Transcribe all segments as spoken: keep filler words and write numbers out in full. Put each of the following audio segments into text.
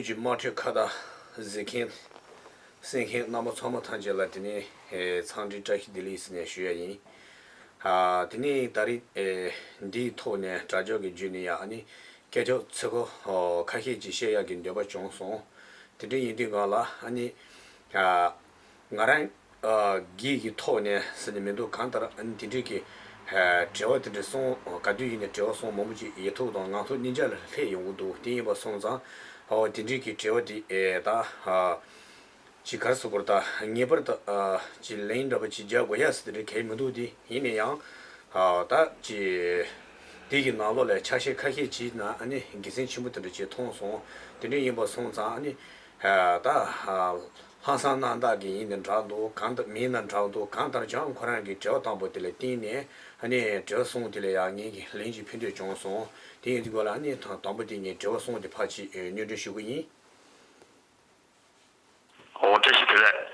རྒྱུ་དམངས་ཁྲོད་ཁ་བརྡ་གཟིགས་མཁན་གསན་མཁན་རྣམ་པ་ཚང་མ་ཐམས་ཅད་ལ་དེ་ནས་ཨེ་འཚམས་འདྲི་བཀྲ་ཤིས་བདེ་ལེགས་ཟེར་ནས་ཞུ་ཡ་ཡིན། ཨ་དེ་ནས་ད་རེས་ཨེ་འདིའི་ཐོག་ནས་དྲ་ལྗོངས་ཀྱི་བརྒྱུད་ནས་ཡ་ཨ་ནི་སྐད་ཆ་ཚིག་གོ་ཁ་ཤས་ཅིག་བཤད་ཡག་གི་འདོད་པ་བྱུང་སོང་། དེ་འདྲ་ཡིན་དུས་སྒང་ལ་ཨ་ནི་ཨ་ང་རང་ཨ་སྒེར་གྱི་ཐོག་ནས་ཟེར་ནས་མི་འདུག་གང་ལྟར་ཨ་ནི་དེ་འདྲའི་གི་ཨ་འབྲེལ་བ་དེ་འདྲ་སོང་ག་དུས་ཡིན་ནའི་འབྲེལ་བ་སོང་མང་པོ་ཅིག་ཡིག་ཐོག་དང་ངག་ཐོག་གཉིས་ཆ་ལ་སླེབས་ཡོང་གི་འདུག་དེ་ཡིན་པ་སོང་ཙང་ཨོ་དེ་འདྲའི་གི་འབྲེལ་བ་དེ་ཨེ་ད་ཨ་ཅིག་ག་རེ་ཟེར་དགོས་རེད། ད་ངེས་པར་དུ་ཨ་ཅིག་ལན་འདྲ་པོ་ཅིག་རྒྱག་དགོས་ཡ་ཟེར་དེ་འདྲ་གལ་མི་འདུག་དེ་ཡིན་ན་ཡང་ཨ་ད་ཅིག་དེ་གི་ནང་ལོགས་ལ་ཆ་ཤས་ཁ་ཤས་ཅིག་ན་ཨ་ནི་དགེ་མཚན་ཆེན་པོ་དེ་འདྲ་ཅིག་མཐོང་སོང་། དེ་འདྲ་ཡིན་པ་སོང་ཙང་ཨ་ནི་ཨ་ད་ཨ་ལྷག་བསམ་རྣམ་དག་གི་ཡིན་ན་འདྲ་འདུག་གང་ལྟར་མིན་ན་འདྲ་འདུག་གང་ལྟར་ཀྱང་ཁོ་རང་གི་འབྲེལ་བ་དང་པོ་དེ་ལ་བརྟེན་ནས་ཨ་ནི་འབྲེལ་བ་སོང་དེ་ལ་ཡང་ངེད་ཀྱི་ལན་ཅིག་ཕུལ་འདོད་བྱུང་སོང་། དེ་ཡིན་དུས་སྒང་ལ་ཨ་ནི་དང་དང་པོ་དེ་ངས་འབྲེལ་བ་སོང་དེ་ཕར་ཅིག་སྙན་སྒྲོན་ཞུ་གི་ཡིན། འོ་བཀྲ་ཤིས་བདེ་ལེགས།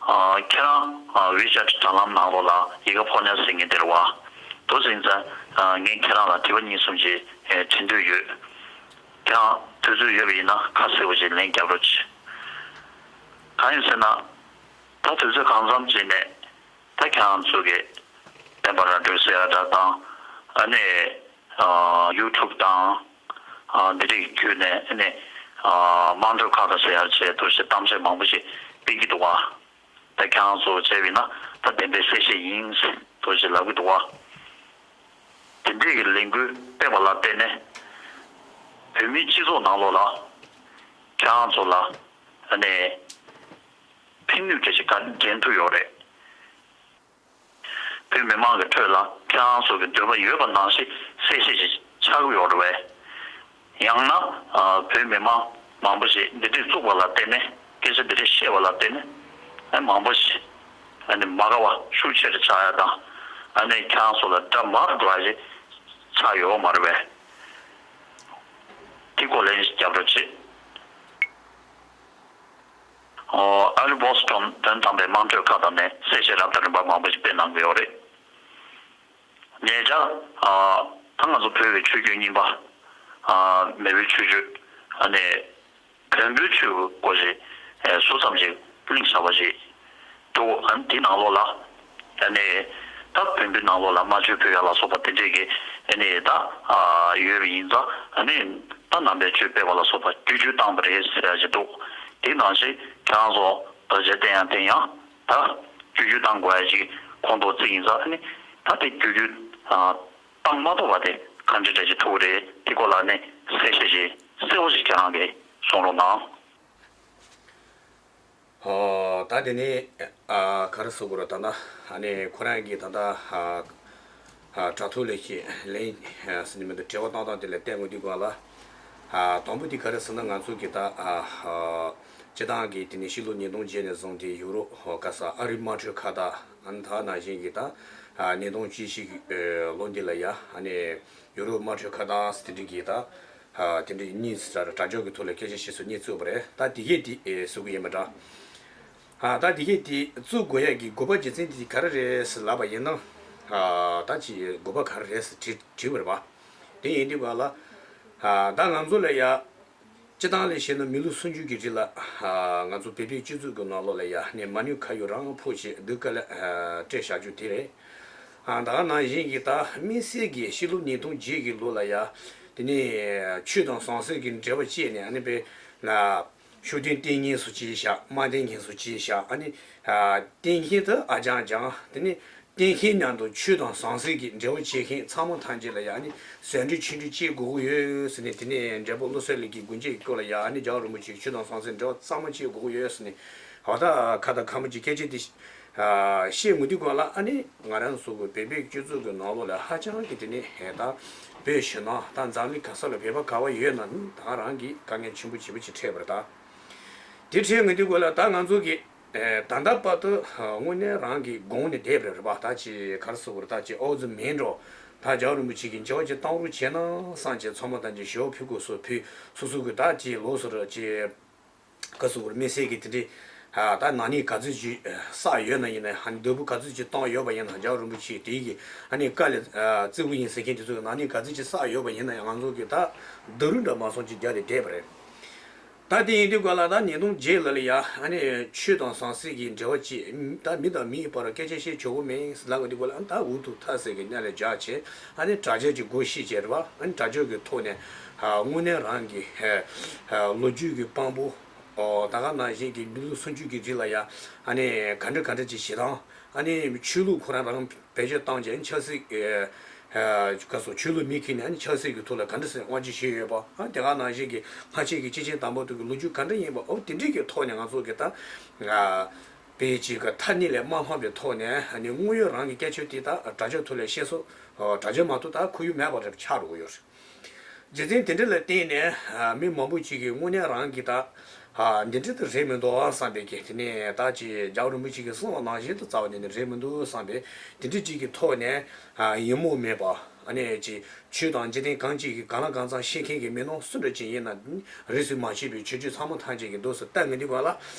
ཨ་ཁྱེད་རང་ཨ་ཝི་ཅེཊ་དྲ་ལམ་ནང་ལོགས་ལ་ཡི་གེ་ཕོ་ཉ་ཟེར་མཁན་དེ་རེད་བ། དེ་ཟེར་ཙང་ཨ་ངས་ཁྱེད་རང་ལ་དྲི་བ་གཉིས་གསུམ་ཅིག་ཨེ་དྲི་འདོད་ཡོད། ཁྱེད་རང་དུས་ཚོད་ཡོད་པ་ཡིན་ན་ཁ་གསལ་པོ་ཅིག་ལན་རྒྱབ་རོགས་གྱིས། གང་ཡིན་ཟེར་ན། ད་དུས་ཚོད་གང་འཚམ་ཅིག་ནས་ད་ཁྱེད་རང་ཚོ་གི་བསྟན་པ་ར་སྤྲོད་ཟེར་ཡ་འདྲ་དང་ཨ་ནི་ཨ་ཡུ་ཊུབ་དང་ཨ་འདི་རིགས་བརྒྱུད་ནས་ཨ་ནི་ཨ་དམངས་ཁྲོད་ཁ་བརྡ་ཟེར་ཡ་བྱས་འདུག་ཞེས་གཏམ་བཤད་མང་པོ་ཞིག་སྤེལ་གྱི་འདུག་བ། ད་ཁྱེད་རང་ཚོ་བྱས་པ་ཡིན་ན་ད་བདེན་པའི་གསལ་བཤད་ཡིན་ཟེར་འདུག་ཞེས་ལབ་ཀྱི་འདུག་བ། དེ་འདྲས་ཀྱི་ལས་འགུལ་སྤེལ་བ་ལ་བརྟེན་ནས་བོད་མིའི་སྤྱི་ཚོགས་ནང་ལོགས་ལ་ཁྱེད་རང་ཚོ་ལ་ཨ་ནི་ཕན་ནུས་ག་ཞིག་ག་འདྲེན་ཐུབ་ཡོད་རེད། བོད་མི་མང་གི་ཁྲོད་ལ་ཁྱེད་རང་ཚོ་གི་འདོད་པ་ཡོད་པ་ནང་བཞིན་གསལ་བཤད་ཅིག་ཆགས་ཀྱི་ཡོད་རེད་པས། ཡང་ན་ཨ་བོད་མི་མང་མང་པོ་ཞིག་འདི་འདྲས་བཙུགས་པ་ལ་བརྟེན་ནས་སྐད་ཆ་འདི་འདྲས་བཤད་པ་ལ་བརྟེན་ནས་ཨ་མང་པོ་ཞིག་ཨ་ནི་མ་དགའ་བ་ཤུགས་ཆེ་རུ་ཆགས་ཡ་དང་ཨ་ནི་ཁྱེད་རང་ཚོ་ལ་དགྲ་མར་འགྲོ་ཡ་ཞིག་ཆགས་ཡོད་མ་རེད་པས། དེ་སྐོར་ལན་ཞིག་རྒྱབ་རོགས་བྱེད། ཨ་རི་བོ་སི་ཊོན་དོན་དམ་པའི་དམངས་ཁྲོད་ཁ་བརྡ་ནས་གསལ་བཤད་རབ་དང་རིམ་པ་མང་པོ་ཞིག་སྤེལ་གནང་གི་ཡོད་རེད། ཉེ་ཆར་ཨ་ད་ང་ཚོ་བོད་ཀྱི་ཆོས་བརྒྱུད་གཉིས་པ་ཨ་མེས་པོའི་ཆོས་བརྒྱུད་ཨ་ནི་བོན་པོའི་ཆོས་སྐོར་ཞིག་ཨེ་ཟུར་ཙམ་ཞིག་གླེང་བཞག་པ་ཞིག་འདུག་ཨ་ནི་དེའི་ནང་ལོགས་ལ་ཨ་ནི་ད་བོན་པོའི་ནང་ལོགས་ལ་རྨ་ཆུ་བོད་ཡག་ལ་སོགས་པ་དེ་འདྲས་ཀྱི་ཨ་ནི་ད་ཨ་ཡོད་པ་ཡིན་ཙང་ཨ་ནི་ད་ནང་པའི་ཆོས་སྤེལ་བ་ལ་སོགས་པ་བསྒྱུར་བཅོས་བཏང་བ་རེད་ཟེར་ཡ་ཞིག་འདུག་དེ་ནང་བཞིན་ཁྱེད་རང་ཚོ་ད་རྗེས་བསྟན་ཡང་བསྟན་ཡང་ད་བསྒྱུར་བཅོས་བཏང་དགོས་ཡ་ཞིག་ཁོང་ཁྲོ་བརྩི་ཡིན་ཙང་ཨ་ནི་ད་དེ་བསྒྱུར་བཅོས་ཨ་བཏང་མ་ཐུབ་པ་དེ་ག་འདྲ་འདྲ་ཞིག་ཐུག་རེད། དེ་སྐོར་ལ་ནི་གསལ་བཤད་ཞིག་གསལ་བོ་ཞིག་ཁྱེད་རང་གིས་གསུང་རོགས་གནང་། ཨོ་ད་དེ་ནི་ཨ་ག་རེ་ཟེར་དགོས་རེད། ད་ལྟ་ཨ་ནི་ཁོ་རང་གིས་ད་ལྟ་ཨ་ཨ་དྲ་ཐོག་ལས་ཀྱི་ལན་ཟེར་ནི་མི་འདུག་དྲི་བ་བཏང་སྟངས་དེ་ལ་བལྟས་ཡོང་དུས་སྒང་ལ་ཨ་དང་པོ་དེ་ག་རེ་ཟེར་ན། ང་ཚོ་གི་ད་ཨ་ཨ་སྤྱི་བཏང་གི་དེ་ནི་ཕྱི་ལོ་ཉིས་སྟོང་བརྒྱད་ནས་བཟུང་སྟེ་ཡུ་རོབ་ཧོ་ག་ས་ཨ་རིའི་དམངས་ཁྲོད་ཁ་བརྡ་ཨ་ནི་ད་ནང་བཞིན་གྱི་ད་ཨ་ཉིས་སྟོང་བཅུ་བཞི་གི་ཨ་ལོ་འདི་ལ་ཡ་ཨ་ནི་ཡུ་རོབ་དམངས་ཁྲོད་ཁ་བརྡ་ཟེར་དེ་འདྲ་གི་ད་ཨ་དེ་འདྲའི་གཉིས་ཟེར་དྲ་ལྗོངས་ཀྱི་ཐོག་ལ་སྐད་ཆ་བཤད་ས་གཉིས་བཙུགས་པ་རེད། ད་དེ་གས་དེ་ཨེ་ཟེར་གི་ཡིན་པ་འདྲ། ཨ་ད་དེ་གས་དེ་བཙུགས་དགོས་ཡ་གི་དགོས་པ་རྒྱུ་མཚན་དེ་ག་རེ་རེད་ཟེར་ལབ་པ་ཡིན་ན། ཨ་ད་ཅི་དགོས་པ་ག་རེ་རེད་ཟེར་དྲི་དྲིས་པ་རེད་པ། དེ་ཡིན་དུས་སྒང་ལ་ཨ་ད་ང་ཚོ་ལ་ཡ་སྤྱི་བཏང་ལས་བཤད་ན་མི་ལོ་སུམ་ཅུ་གི་རིང་ལ་ཨ་ང་ཚོ་བོད་པའི་སྤྱི་ཚོགས་ཀྱི་ནང་ལོགས་ལ་ཡ་ནས་མ་ཎི་ཁ་ཡོད་རང་ཕོག་བྱས་སྡུག་དཀའ་ལས་ཨ་སྤྲད་བཞག་རྒྱུ་དེ་རེད། ཨ་ད་ག་ནང་བཞིན་གྱི་ད་དམིགས་བསལ་གྱི་ཕྱི་ལོ་ཉིས་སྟོང་བརྒྱད་ཀྱི་ལོ་ལ་ཡ་དེ་ནས་ཆོས་དང་ཟང་ཟིང་གི་འབྲེལ་བ་བཅད་ནས་ཨ་ནི་པའི་ན་ཤུགས་ལྡན་བསྟེན་མཁན་སུ་ཅིག་བཞག་མ་བསྟེན་མཁན་སུ་ཅིག་བཞག་ཨ་ནི་ཨ་བསྟེན་མཁན་དུ་ཨ་ཅང་ཅང་། དེ་ནས་བསྟེན་མཁན་མཉམ་དུ་ཆོས་དང་ཟང་ཟིང་གི་འབྲེལ་བ་བཅད་མཁན་ཚང་མ་ཐམས་ཅད་ལ་ཡ་ཨ་ནི་ཟས་འབྲུ་ཆོས་འབྲུ་བཅད་དགོས་ཀྱི་ཡོད་ཟེར་ནས། དེ་ནས་འབྲས་སྤུངས་བློ་གསལ་གླིང་གི་དགོངས་གཅིག་གི་སྐོར་ལ་ཡ་ཨ་ནི་རྒྱལ་བ་རིན་པོ་ཆེ་ཆོས་དང་ཟང་ཟིང་འབྲེལ་བ་གཙང་མ་བཅད་དགོས་ཀྱི་ཡོད་ཟེར་ནས་ཧོ་ད་ཁ་བརྡ་ཁ་མོ་ཅིག་སྐད་ཆ་དེ་ཨ་བཤད་ཡོང་དུས་སྒང་ལ་ཨ་ནི་ང་རང་ཚོ་གི་བོད་པའི་སྤྱི་ཚོགས་ཀྱི་ནང་ལོགས་ལ་ཧ་ཅང་གི་དེ་ནས་ཧེ་ད་བོད་ཕྱི་ནང་ད་འཛམ་གླིང་ག་ས་ལ་བོད་པ་ག་བ་ཡོད་ན་ནི་ད་རང་གི་དཀའ་ངལ་ཆེན་པོ་ཆེན་པོ་ཅིག་འཕྲད་པ་རེད་ད། དེ་འཕྲད་ཡོང་དུས་སྒང་ལ་ད་ང་ཚོ་གི་ཨེ་ད་ལྟ་བར་དུ་ཨ་དངོས་གནས་རང་གི་དགོངས་ནས་བསྡད་པ་རེད་པ། ད་ཅི་ག་རེ་ཟེར་དགོས་རེད། ད་ཅི་ཨོ་ཙི་མིན་འགྲོ་ད་རྒྱལ་བ་རིན་པོ་ཆེ་གི་མཇལ་བ་ཅིག་བཏང་རོགས་བྱས་ན་བསམ་བྱས་ཚང་མ་ད་ཅི་ཞལ་ཕུལ་དགོས་སོ་ཕུལ་སོ་སོ་གི་ད་ཅི་ལོ་སོ་ར་ཅི་ག་ཟེར་དགོས་རེད། དམིགས་བསལ་གྱི་དེ་འདྲའི་ཨ་ད་ན་ནིང་ག་ཚོད་ཅིག་བསགས་ཡོད་ན་ཡིན་ན་ཧ་ནི་འདོད་པ་ག་ཚོད་ཅིག་བཏང་ཡོད་པ་ཡིན་ན་རྒྱལ་བ་རིན་པོ་ཆེ་དེའི་གི་ཨ་ནི་བཀའ་ལ་ཨ་བརྩི་བ་ཡིན་ཟེར་མཁན་དེ་ཚོ་གི་ན་ནིང་ག་ཚོད་ཅིག་བསགས་ཡོད་པ་ཡིན་ན་ཡང་ང་ཚོ་གི་ད་བསྡུ་རུབ་འདྲ་མ་སོང་ཅིག་རྒྱག་ནས་བསྡད་པ་རེད། ད་དེ་ཡིན་དུས་ག་ལ་ད་ཉིས་སྟོང་བརྒྱད་ལ་ལ་ཡ་ཨ་ནི་ཆོས་དང་ཟང་ཟིང་གི་འབྲེལ་བ་བཅད། ད་མི་དང་མི་ཡི་བར་སྐད་ཆ་བཤད་ཆོག་གི་མིན་ལབ་པ་འདི་ག་ལ་ད་འུ་ཐུག་ཐག་ཟེར་གི་གནས་ལ་འཇགས་བྱས། ཨ་ནི་དྲ་རྒྱ་གི་སྒོ་ཕྱེ་བྱས་རེད་པ། ཨ་ནི་དྲ་རྒྱ་གི་ཐོག་ནས་དངོས་གནས་རང་གི་ལོ་རྒྱུས་ཀྱི་དཔང་པོ། ད་ག་ནང་བཞིན་གྱི་མི་ལོ་སུམ་ཅུ་གི་རིང་ལ་ཡ་ཨ་ནི་ག་འདྲ་ག་འདྲ་ཅིག་བྱེད་སྟངས། ཨ་ནི་ཆོས་ལུགས་ཁོ་རང་རང་བེད་སྤྱོད་བཏང་བྱས་ཆབ་སྲིད། ཨ་ག་སོ་ཆོས་ལུགས་མི་ཁྱེར་ནས་ཨ་ནི་ཆབ་སྲིད་ཀྱི་ཐོག་ལ་ག་འདྲ་སེ་དབང་ཆ་བཞེས་ཡོད་པ། ཨ་དེ་ག་ནང་བཞིན་གྱི་སྔ་ཕྱི་གི་སྤྱི་ཆིངས་དམ་པ་དེ་གི་ལོ་རྒྱུས་ག་འདྲ་ཡིན་པ། ཨོ་དེ་འདྲའི་གི་ཐོག་ནས་ང་ཚོ་གི་ད་ཨ་དཔེ་ཅིག་གི་མཐའ་གཉིས་ལས་མ་ལྷོང་བའི་ཐོག་ནས་ཨ་ནི་དངོས་ཡོད་རང་གི་སྐད་ཆ་དེ་ད་དྲ་རྒྱ་ཐོག་ལ་བཤད་སོ། དྲ་རྒྱ་མ་གཏོགས་ད་ཁོར་ཡུག་མེད་པ་རེད་ཆགས་འགྲོ་གི་ཡོད་རེད། རྒྱུ་མཚན་དེ་འདྲ་ལ་བརྟེན་ནས་ཨ་མི་མང་པོ་ཅིག་གིས་དངོས་གནས་རང་གི་ད་ཨ་འདི་འདྲ་དེ་རེད་མི་འདུག་བསམ་པའི་གི་དེ་ནས་ད་ཅིག་རྒྱལ་བ་རིན་པོ་ཆེ་གིས་གསུངས་པ་ནང་བཞིན་དུ་རྩ་བ་ནས་ནི་རེད་མི་འདུག་བསམ་པའི་དེ་འདྲ་ཅིག་གི་ཐོག་ནས་ཨ་ཡིད་མུག་མེད་པ། ཨ་ནི་ཅིག་ཆོས་དང་འཇིག་རྟེན་གང་ཅིག་གི་གང་ལ་གང་འཚམ་ཤེས་མཁན་གྱི་མི་ནང་སུ་འདྲ་ཅིག་ཡིན་ན་རིས་སུ་མ་ཆད་པའི་ཆོས་བརྒྱུད་ཚང་མ་ཐམས་ཅད་ཀྱི་འདུག་སེ་ལྟ་ངེས་འདུག་ག་ལ།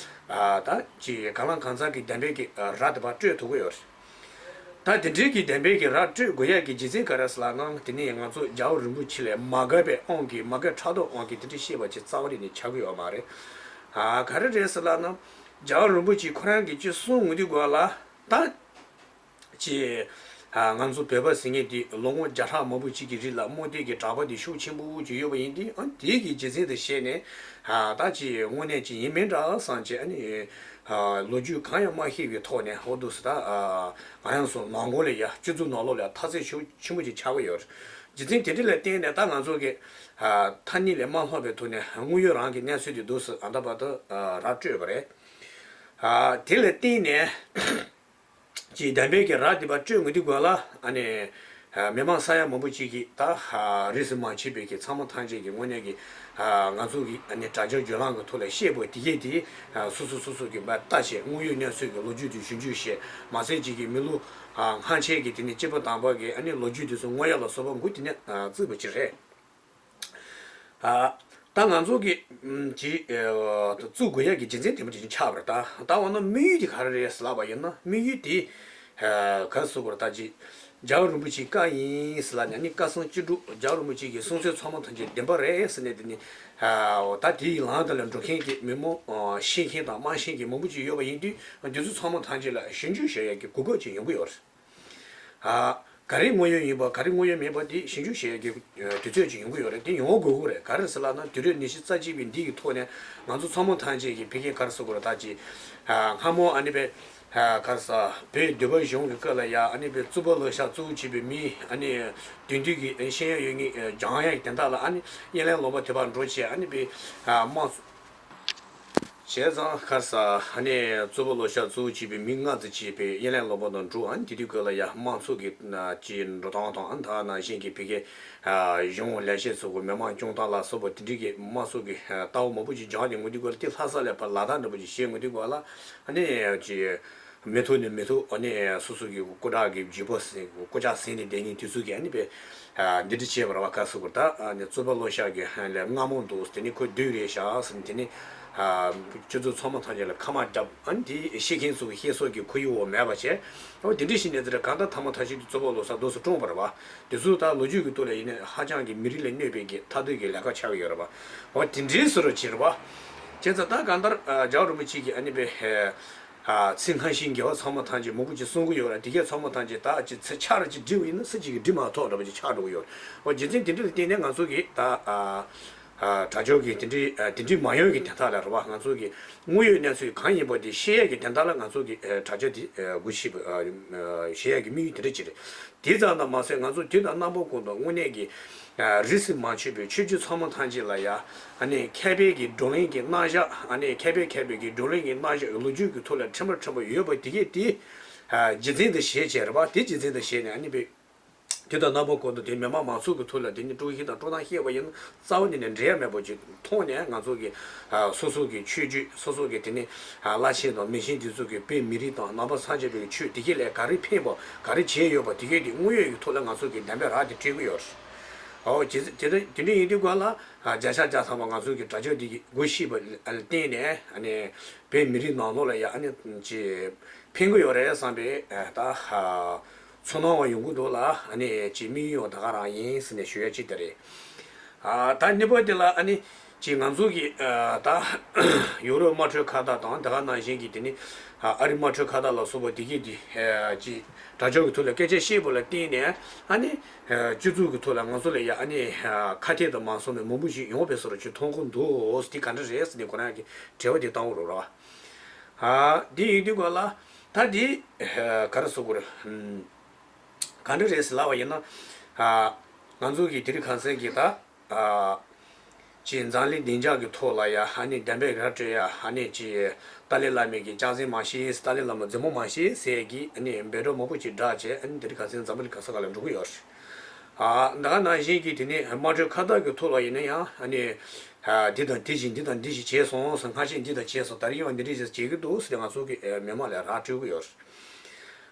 ཨ་ད་ཅིག་གང་ལ་གང་འཚམ་གྱི་བདེན་པའི་གི་ར་དེ་ཕར་སྤྲོད་ཐུབ་ཀྱི་ཡོད་རེད། ད་དེ་འདྲའི་གི་བདེན་པའི་གི་ར་སྤྲོད་དགོས་ཡ་གི་རྒྱུ་མཚན་ག་རེ་ཟེར་ལབ་ན། དེ་ནས་ང་ཚོ་རྒྱལ་བ་རིན་པོ་ཆེ་ལས་མ་དགའ་བའི་དབང་གིས་མ་དགའ་ཕྲག་དོག་དབང་གིས་དེ་འདྲ་བཤད་པ་ཅིག་རྩ་བ་རེ་ནས་ཆགས་ཀྱི་ཡོད་མ་རེད། ཨ་ག་རེ་རེད་ཟེར་ལབ་ན། རྒྱལ་བ་རིན་པོ་ཆེ་ཁོ་རང་གིས་ཅིག་གསུང་ངུ་དུས་ག་ལ་ད་ཅིག་ཨ་ང་ཚོ་བོད་པ་ཟེར་མཁན་དེ་ལོ་ངོ་བརྒྱ་ཕྲག་མང་པོ་ཅིག་གི་རིང་ལ་རྨོངས་དད་ཀྱི་གྲགས་པ་དེ་ཤུགས་ཆེན་པོ་ཅིག་ཡོད་པ་ཡིན་དུས། ཨ་དེ་གི་རྒྱུ་མཚན་དེ་བཤད་ནས་ཨ་ད་ཅིག་དངོས་གནས་ཅིག་ཡིན་མིན་འདྲ་བསམ་བྱས། ཨ་ནི། ལོ་རྒྱུས་གང་ཡང་མ་ཤེས་པའི་ཐོག་ནས་འོ་འདུག་སེ་ད་ང་རང་ཚོ་ནང་ཁུལ་ལ་ཡ་སྤྱི་ཚོགས་ནང་ལོགས་ལ་ཡ་ཐ་ཚིག་ཤུགས་ཆེན་པོ་ཅིག་ཆགས་ཀྱི་ཡོད་རེད། རྒྱུ་མཚན་དེ་འདྲ་ལ་བརྟེན་ནས་ད་ང་ཚོ་གི་མཐའ་གཉིས་ལས་མ་ལྷོང་བའི་ཐོག་ནས་དངོས་ཡོད་རང་གི་གནས་ཚུལ་དེ་འདུག་སེ་ཨ་ད་བར་དུ་ར་སྤྲོད་པ་རེད། དེ་ལ་བརྟེན་ནས། ཅིག་བདེན་པའི་གི་ར་དེ་ཕར་སྤྲོད་ངེས་འདུག་ག་ལ། ཨ་ནི་མི་མང་ས་ཡ་མང་པོ་ཅིག་གིས་ད་རིས་སུ་མ་ཆད་པའི་གི་ཚང་མ་ཐམས་ཅད་ཀྱི་དངོས་གནས་ཀྱི་ང་ཚོ་གི་ཨ་ནི་དྲ་རྒྱ་བརྒྱུད་ལམ་གི་ཐོག་ལ་བཤད་པ་དེ་གས་དེ་སོ་སོ་སོ་སོ་གི་མར་ལྟ་བྱས། དངོས་ཡོད་གནས་ཚུལ་གྱི་ལོ་རྒྱུས་དེ་ཞིབ་འཇུག་བྱས། མ་ཚད་ཅིག་གི་མི་ལོ་སྔ་ཕྱི་གི་དེ་ནི་སྐྱེས་པ་དམ་པ་གི་ཨ་ནི་ལོ་རྒྱུས་དེ་ཚོ་བསྔོ་ཡ་ལ་སོགས་པ་འགོ་དེ་ནས་བཙུགས་པ་ཅིག་རེད། ཨ། ད་ང་ཚོ་གི་ཨམ་ཅིག་ཨ་བཙུགས་དགོས་ཡ་གི་རྒྱུ་མཚན་དེ་མོ་ཅིག་ཆགས་པ་རེད། ད་ད་འོ་ན་དམིགས་ཡུལ་དེ་ག་རེ་རེད་ཟེར་ལབ་པ་ཡིན་ན། དམིགས་ཡུལ་དེ་ཨ་ག་རེ་ཟེར་དགོས་རེད། ད་ཅིག་རྒྱལ་བ་རིན་པོ་ཆེའི་བཀའ་ཡིན་ཟེར་ལབ་ནས། ཨ་ནི་བཀའ་གསུང་ཅི་སྒྲུབ། རྒྱལ་བ་རིན་པོ་ཆེ་གི་གསུང་སྲོལ་ཚང་མ་ཐམས་ཅད་བདེན་པ་རེད་ཟེར་ནས། དེ་ནི་ཨ་ད་དེའི་ལམ་དེ་ལ་འགྲོ་མཁན་གྱི་མི་མང་ཤེས་མཁན་དང་མ་ཤེས་མཁན་མང་པོ་ཅིག་ཡོད་པ་ཡིན་དུས། དེ་ཚོ་ཚང་མ་ཐམས་ཅད་ལ་ཞིབ་འཇུག་བྱེད་ཡ་གི་གོ་སྐབས་ཅིག་ཡོང་གི་ཡོད་རེད། ཨ། ག་རེ་དངོས་ཡོད་ཡིན་པ་ག་རེ་དངོས་ཡོད་མིན་པ་དེ་ཞིབ་འཇུག་བྱེད་ཡ་གི་དུས་ཚོད་ཅིག་ཡོང་གི་ཡོད་རེད། དེ་ཡོང་དགོས་ཀྱི་རེད། ག་རེ་ཟེར་ལབ་ན། དུས་རབས་ཉི་ཤུ་རྩ་གཅིག་པའི་འདི་གི་ཐོག་ནས་ང་ཚོ་ཚང་མ་ཐམས་ཅད་ཀྱིས་ཕ་གིར་ག་རེ་ཟེར་དགོས་རེད། ད་ཅིག་ཨ་སྔ་མོ་ཨ་ནི་པའི་ཨ་ག་རེ་ཟེར། བོད་འདུལ་བ་གཞུང་གི་སྐབས་ལ་ཡ་ཨ་ནི་པའི་རྩོད་པ་ལོ་ཤ་གཙོ་བོ་བྱས་པའི་མི་ཨ་ནི་དོན་བསྡུས་ཀྱི་ཤེས་ཡ་ཡོད་མཁན་སྦྱང་ཡ་གི་དོན་དག་ལ་ཨ་ནི་དབྱིན་ལན་ལུང་པ་དེ་བར་འགྲོ་བྱས། ཨ་ནི་པའི་ཨ་དམངས་གཙོ། བྱས་ཙང་ག་རེ་ཟེར། ཨ་ནི་རྩོད་པ་ལོ་ཤ་གཙོ་བོ་བྱས་པའི་མི་ལྔ་ཙམ་བྱས་པའི་དབྱིན་ལན་ལུང་པ་དང་འགྲོ། ཨ་ནི་དེ་དུས་སྐབས་ལ་ཡ་དམངས་གཙོ་གི་ཅིག་འགྲོ་སྟངས་དང་། ཨ་ནི་ད་ནང་བཞིན་གྱི་ཕ་གི་གཞུང་ལས་བྱེད་ཚོ་གི་མི་མང་སྐྱོང་སྟངས་ལ་སོགས་པ་དེ་འདྲའི་གི་དམངས་གཙོ་གི་ལྟ་བ་མང་པོ་ཅིག་སྦྱངས་ནས་ངུ་དུས་སྐབས་ལ། དེ་ལྷ་ས་ལ་ཕར་ལ་དྭགས་འདྲ་པོ་ཅིག་བྱས་ངུ་དུས་སྐབས་ལ། ཨ་ནི་ཅིག་མི་ཐུབ་ནས་མི་ཐུབ། ཨ་ནི་སོ་སོ་གི་སྐུ་དྲག་གི་འཇིགས་པ་ཟིན། སྐུ་ལྕག་ཟིན་ནས་བསྡད་མཁན་དེ་ཚོ་གིས་ཨ་ནི་པའི་འདི་འདྲ་བྱས་པ་རེད་པ། ག་རེ་ཟེར་དགོས་རེད། ད་ཨ་ནི་རྩོད་པ་ལོ་ཤ་གི་ལས་སྔ་མོ་འདུག་དེ་ནི་ཁོ་བདུད་རེད་ཤག་ཟེར་ནས། དེ་ནི་སྤྱི་ཚོགས་ཚང་མ་ཐམས་ཅད་ལ་ཁ་མ་བརྒྱབ། ཨ་ནི་དེ་ཤེས་མཁན་ཚོ་གི་བཤད་སྲོལ་གྱི་ཁོར་ཡུག་འོག་མེད་པ་བྱས། འོ་དེ་འདྲ་ཞིག་ནས་ཚེ་རེ་གང་ལྟར་ཐ་མ་ཐ་ཤི་དུ་རྩོད་པ་ལོ་ཤ་འདུག་སེ་བཀྲོངས་པ་རེད་པ། དེ་ཚོ་ད་ལོ་རྒྱུས་ཀྱི་ཐོག་ལ་ཡིན་ན་ཧ་ཅང་གི་མི་རིགས་ལ་གནོད་པའི་གི་མཐའ་སྡོད་ཀྱི་ལས་ཀ་ཆགས་ཀྱི་ཡོད་རེད་པ། འོ་དེ་འདྲའི་བཟོ་འདྲ་ཅིག་རེད་པ། བྱས་ཙང་ད་གང་ལྟར་རྒྱལ་བ་རིན་པོ་ཆེ་གིས་ཨ་ནི་པའི། ཨ་ཚེ་སྔ་ཕྱིའི་དགེ་བ་ཚང་མ་ཐམས་ཅད་མང་པོ་ཅིག་གསུང་གི་ཡོད་རེད། དེ་གས་ཚང་མ་ཐམས་ཅད་ད་ཅིག་ཚེ་ཆ་ར་ཅིག་བསྒྲིལ་བ་ཡིན་ན་སུ་གཅིག་གིས་བསྒྲིལ་མ་ཐུབ་འདྲ་པོ་ཅིག་ཆགས་འགྲོ་གི་ཡོད་རེད། འོ་རྒྱུ་མཚན་དེ་འདྲ་ལ་བརྟེན་ནས་ང་ཚོ་གིས་ད་ཨ་ཨ་དྲ་ལྗོངས་ཀྱི་དེ་འདྲའི་ཨ་དེ་འདྲའི་མ་ཡོང་གི་དོན་དག་ལ་རེད་པ། ང་ཚོ་གི་དངོས་ཡོད་གནས་ཚུལ་གང་ཡིན་པ་དེ་ཤེས་ཡས་ཀྱི་དོན་དག་ལ་ང་ཚོ་གི་ཨ་དྲ་ལྗོངས་དེ་ཨ་སྒོ་ཕྱེ་བ་ཨ་ཨ་ཤེས་ཡས་ཀྱི་དམིགས་ཡུལ་དེ་འདྲ་ཅིག་རེད། དེ་ཙམ་དུ་མ་ཟད། ང་ཚོ་དུས་དང་རྣམ་པ་ཀུན་ཏུ་དངོས་གནས་ཀྱི་ཨ་རིས་སུ་མ་ཆད་པའི་ཆོས་བརྒྱུད་ཚང་མ་ཐམས་ཅད་ལ་ཡ་ཨ་ནི་མཁས་པའི་གི་བགྲོ་གླེང་གི་རྣམ་གཞག་ཨ་ནི་མཁས་པའི་མཁས་པའི་གི་བགྲོ་གླེང་གི་རྣམ་གཞག་ལོ་རྒྱུས་ཀྱི་ཐོག་ལ་ཕྲན་བུ་ཕྲན་བུ་ཡོད་པ་དེ་གས་དེ་ཨ་རྒྱུ་མཚན་དུ་བྱས་བྱས་རེད་པ། དེ་རྒྱུ་མཚན་དུ་བྱས་ནས་ཨ་ནི་པའི་དུས་དང་རྣམ་པ་ཀུན་ཏུ་དེ་མི་མང་མང་ཚོགས་ཀྱི་ཐོག་ལ་དེ་ནི་དཀྲུག་ཤིང་དང་དཀྲུག་སྟངས་བཤད་པ་ཡིན་ན་རྩ་བ་ནས་ནས་འབྲེལ་ཡ་མེད་པ་ཅིག་མཐོང་ནས། ང་ཚོ་གི་ཨ་སོ་སོ་གི་ཆོས་བརྒྱུད། སོ་སོ་གི་དེ་ནི་ཨ་བླ་ཆེན་དང་མི་ཆེན་དེ་ཚོ་གི་བོད་མི་རིགས་དང་ནང་པ་སངས་རྒྱས་པའི་ཆོས་དེ་གས་ལ་ག་རེ་ཕན་པ་ག་རེ་བྱས་ཡོད་པ་དེ་གས་དེ་དངོས་ཡོད་ཀྱི་ཐོག་ལ་ང་ཚོ་གི་བདེན་པའི་ར་དེ་སྤྲད་ཀྱི་ཡོད་རེད། འོ་དེ་དེ་དེ་འདྲ་ཡིན་དུས་སྒང་ལ་ཨ་བརྒྱ་ཆ་བརྒྱ་ཐམ་པ་ང་ཚོ་གི་དྲ་རྒྱ་འདི་གི་སྒོ་ཕྱེ་བ་ལ་བརྟེན་ནས་ཨ་ནི་བོད་མི་རིགས་ནང་ལོགས་ལ་ཡ་ཨ་ནི་ཅིག་ཕན་གི་ཡོད་རེད་བསམ་པའི་ཨ་ད་ཨ་ཚོར་སྣང་བ་ཡོང་གི་འདུག་ལ། ཨ་ནི་ཅིག་དམིགས་ཡུལ་ཡང་ད་ག་རང་ཡིན་ཟེར་ནས་ཞུ་ཡ་ཅིག་དེ་རེད། ཨ་ད་གཉིས་པ་དེ་ལ་ཨ་ནི། ཅིག་ང་ཚོ་གི་ཨ་ད་ཡོ་རོབ་དམངས་ཁྲོད་ཁ་བརྡ་དང་དེ་ག་ནང་བཞིན་གྱི་དེ་ནི་ཨ་ཨ་རི་དམངས་ཁྲོད་ཁ་བརྡ་ལ་སོགས་པ་དེ་གས་དེ་ཨ་ཅིག་དྲ་ལྗོངས་ཀྱི་ཐོག་ལ་སྐད་ཆ་བཤད་པ་ལ་བརྟེན་ནས་ཨ་ནི་ཨ་སྤྱི་ཚོགས་ཀྱི་ཐོག་ལ་ང་ཚོ་ལ་ཡ་ཨ་ནི་ཨ་ཁ་གཏད་དང་མ་སོང་ནས་མང་པོ་ཞིག་ཡོང་བའི་བཟོ་འདྲ་ཅིག་མཐོང་གི་འདུག་དེ་ག་འདྲ་རེད་ཟེར་ནས་ཁོ་རང་གིས་དྲི་བ་དེ་བཏང་བ་རེད་ར། ཨ་དེ་ཡིན་དུས་ག་ལ་ད་དེ་ཨ་ག་རེ་ཟེར་དགོས་རེད། ཨམ། ག་འདྲ་རེད་ཟེར་ལབ་པ་ཡིན་ན། ཨ་ང་ཚོ་གི་དེ་རིང་ཁ་སང་གི་ད་ཨ་ཅིག་འཛམ་གླིང་བདེ་འཇགས་ཀྱི་ཐོག་ལ་ཡ་ཨ་ནི་བདེན་པའི་ར་སྤྲོད་ཡ་ཨ་ནི་ཅིག་ཏཱ་ལའི་བླ་མའི་གི་ལྕགས་ཟིན་མ་བྱེད། ཏཱ་ལའི་བླ་མ་རྫུན་མ་མ་བྱེད་ཟེར་གི་ཨ་ནི་འབོད་སྒྲ་མང་པོ་ཅིག་བསྒྲགས་བྱས། ཨ་ནི་དེ་རིང་ཁ་སང་འཛམ་བུ་གླིང་ག་ས་ག་ལ་འགྲོ་གི་ཡོད་རེད། ཨ་ད་ག་ནང་བཞིན་གྱི་དེ་ནི་དམངས་ཁྲོད་ཁ་བརྡ་གི་ཐོག་ལ་ཡིན་ན་ཡང་ཨ་ནི་ཨ་འདི་དང་འདི་བྱས། འདི་དང་འདི་ཞིག་བྱས་སོང་ཟེར། སྔ་ཕྱི་འདི་དང་བྱས་སོང་། ད་རེས་ཡང་འདི་འདྲ་ཞིག་བྱེད་ཀྱི་འདུག་ཟེར་ང་ཚོ་གི་ཨ་མི་མང་ལ་ར་སྤྲོད་ཀྱི་ཡོད་རེད།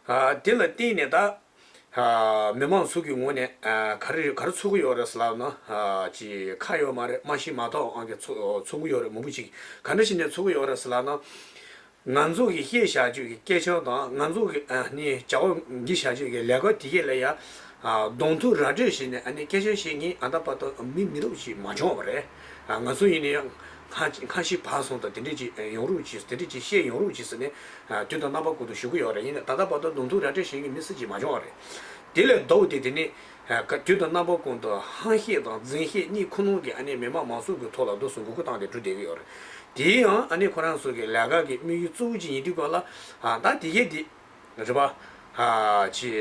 ཨ་དེ་ལ་བརྟེན་ནས་ད་ཨ་མི་མང་ཚོ་གི་ངོས་ནས་ཨ་ག་རེ་ག་རེ་ཚོར་གྱི་ཡོད་རེད་ཟེར་ལབ་ན། ཨ་ཅིག་ཁ་ཡོད་མ་རེད། མ་ཤི་མ་ཐོག་ཨང་གི་ཚོ་ཚོར་གྱི་ཡོད་རེད། མང་པོ་ཅིག་ག་འདྲ་ཞིག་ནས་ཚོར་གྱི་ཡོད་རེད་ཟེར་ལབ་ན། ང་ཚོ་གི་བཤད་བྱ་སྤྱོད་ཀྱི་སྐད་ཆ་དང་ང་ཚོ་གི་ཨ་ནི་བྱ་བ་འདི་བྱ་སྤྱོད་ཀྱི་ལས་ཀ་དེ་གས་ལ་ཡ་ཨ་གདོང་ཐུག་ར་སྤྲོད་བྱས་ནས་ཨ་ནི་སྐད་ཆ་བཤད་མཁན་ཨ་ད་བར་དུ་མི་མི་འདུག་ཅིག་མ་བྱུང་བ་རེད། ཨ་ང་ཚོ་ཡིན་ན་ཡང་སྔ་སྔ་ཕྱི་བར་གསུམ་དུ་དེ་འདྲས་ཅིག་ཡོང་རོགས་གྱིས། དེ་འདྲས་ཅིག་བཤད་ཡོང་རོགས་གྱིས་ཟེར་ནས་ཨ་དུས་དང་རྣམ་པ་ཀུན་ཏུ་ཞུ་གི་ཡོད་རེད། ཡིན་ནའི་ད་ལྟ་བར་དུ་གདོང་ཐུག་ར་སྤྲོད་བྱེད་མཁན་མི་སུ་ཅིག་མ་བྱུང་བ་རེད། དེ་ལས་ལྡོག་སྟེ་དེ་ནི་ཨ་ག་དུས་དང་རྣམ་པ་ཀུན་ཏུ་ཧམ་བཤད་དང་རྫུན་བཤད་གཉིས་ཁུ་ནང་གི་ཨ་ནི་མི་མང་མང་ཚོགས་ཀྱི་ཐོག་ལ་འདུག་སེ་མགོ་སྐོར་བཏང་སྟེ་འགྲོ་བསྡད་ཀྱི་ཡོད་རེད། དེ་ཡང་ཨ་ནི་ཁོ་རང་ཚོ་གི་ལས་ཀ་གི་དམིགས་ཡུལ་གཙོ་བོ་ཅིག་ཡིན་དུས་ག་ལ་ཨ་ད་དེ་གས་དེ་རེད་པ། ཨ་ཅི།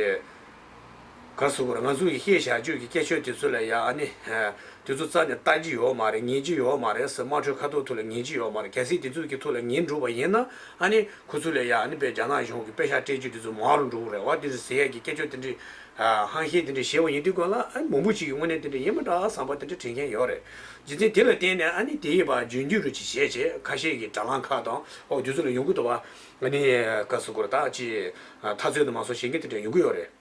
ག་རེ་ཟེར་དགོས་རེད། ང་ཚོ་གི་བཤད་བྱ་སྤྱོད་ཀྱི་སྐད་ཆ་དེ་ཚོ་ལ་ཡ་ཨ་ནི་ཨ་དེ་ཚོ་རྩ་ནས་ལྟ་རྒྱུ་ཡོད་མ་རེད། ཉན་རྒྱུ་ཡོད་མ་རེད་ཟེར། དམངས་ཁྲོད་ཁ་ཐོག་ཐོག་ལ་ཉན་རྒྱུ་ཡོད་མ་རེད། གལ་སྲིད་དེ་ཚོ་གི་ཐོག་ལ་ཉན་འགྲོ་བ་ཡིན་ན་ཨ་ནི་ཁོ་ཚོ་ལ་ཡ་ཨ་ནི་དཔེ་རྒྱ་ནག་གཞུང་གི་པེ་ཤག་སྤྲད་རྒྱུ་དེ་ཚོ་མང་རུ་འགྲོ་གི་རེད་པ། དེ་ཚོ་ཟེར་ཡས་ཀྱི་སྐད་ཆ་དེ་འདྲའི་ཨ་ཧམ་བཤད་དེ་འདྲ་བྱས་པ་ཡིན་དུས་ག་ལ་ཨ་མང་པོ་ཅིག་གིས་དངོས་གནས་དེ་འདྲ་ཡིན་མི་འདྲ་བསམ་པ་དེ་འདྲ་དྲན་མཁན་ཡོད་རེད། རྒྱུ་མཚན་དེ་ལ་བརྟེན་ནས་ཨ་ནི་དེ་ཡི་བར་རྒྱུན་རྒྱུན་རུ་ཅིག་བྱས་བྱས། ཁ་ཤས་ཀྱིས་དྲ་ལམ་ཁག་དང་ཨོ་དེ་ཚོ་ལ་ཡོང་གི་འདུག་པ། ཨ་ནི་ག་རེ་ཟེར་དགོས་རེད། ད་ཅིག་འཐབ་རྩོད་དུ་མ་སོང་བྱེད་མཁན་དེ་འདྲ་ཡོང་གི་ཡོད་རེད།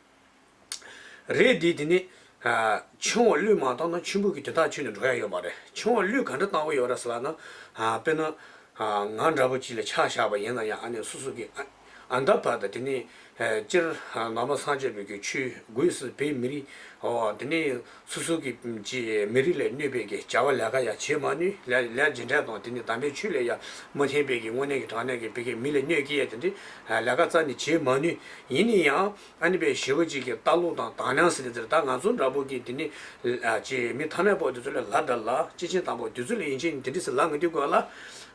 རེད་དེ། དེ་ནི་ཨ་ཆུང་བ་བློས་མ་བཏང་ན་ཆེན་པོ་གི་དོན་དག་ཁྱོན་ནས་འགྲོ་ཡ་ཡོད་མ་རེད། ཆུང་བ་བློས་ག་འདྲ་བཏང་གི་ཡོད་རེད་ཟེར་ལབ་ན། ཨ་དཔེར་ན་ཨ་ང་འདྲ་པོ་ཅིག་ལ་ཆ་བཞག་པ་ཡིན་ན་ཡང་ཨ་ནི་སོ་སོ་གི་ཨ་ཨ་ད་བར་དུ་དེ་ནི་ཨ་སྤྱིར་ཨ་ནང་པ་སངས་རྒྱས་པའི་གི་ཆོས་སྒོས་སུ་བོད་མི་རིགས་ཨོ་དེ་ནི་སོ་སོ་གི་ཅིག་མི་རིགས་ལ་གནོད་པའི་གི་བྱ་བ་ལས་ཀ་ཡ་བྱེད་མ་ནུས། ལས་ལས་ཇི་འདྲ་དང་དེ་ནི་དམ་པའི་ཆོས་ལ་ཡ་མི་མཐུན་པའི་གི་དངོས་གནས་ཀྱི་དྲང་གནས་ཀྱི་བོད་ཀྱི་མི་ལ་གནོད་སྐྱེལ་ཡ་དེ་འདྲའི་ཨ་ལས་ཀ་རྩ་ནས་བྱེད་མ་ནུས། ཡིན་ན་ཡང་། ཨ་ནི་དཔེ་ཞེ་པོ་ཅིག་གི་ལྟ་ཀློག་དང་དོ་སྣང་ཟེར་ནས་ཟེར། ད་ང་ཚོ་འདྲ་པོ་གི་དེ་ནི་ཨ་ཅེ་མི་ཐ་མལ་པོ་དེ་ཚོ་ལ་ལབ་དང་ལབ། སྐྱེས་ཆེན་དམ་པ་དེ་ཚོ་ལ་ཡིན་ཕྱིན་དེ་འདྲ་ཟེར་ལབ་མི་འདུག་ག་ལ།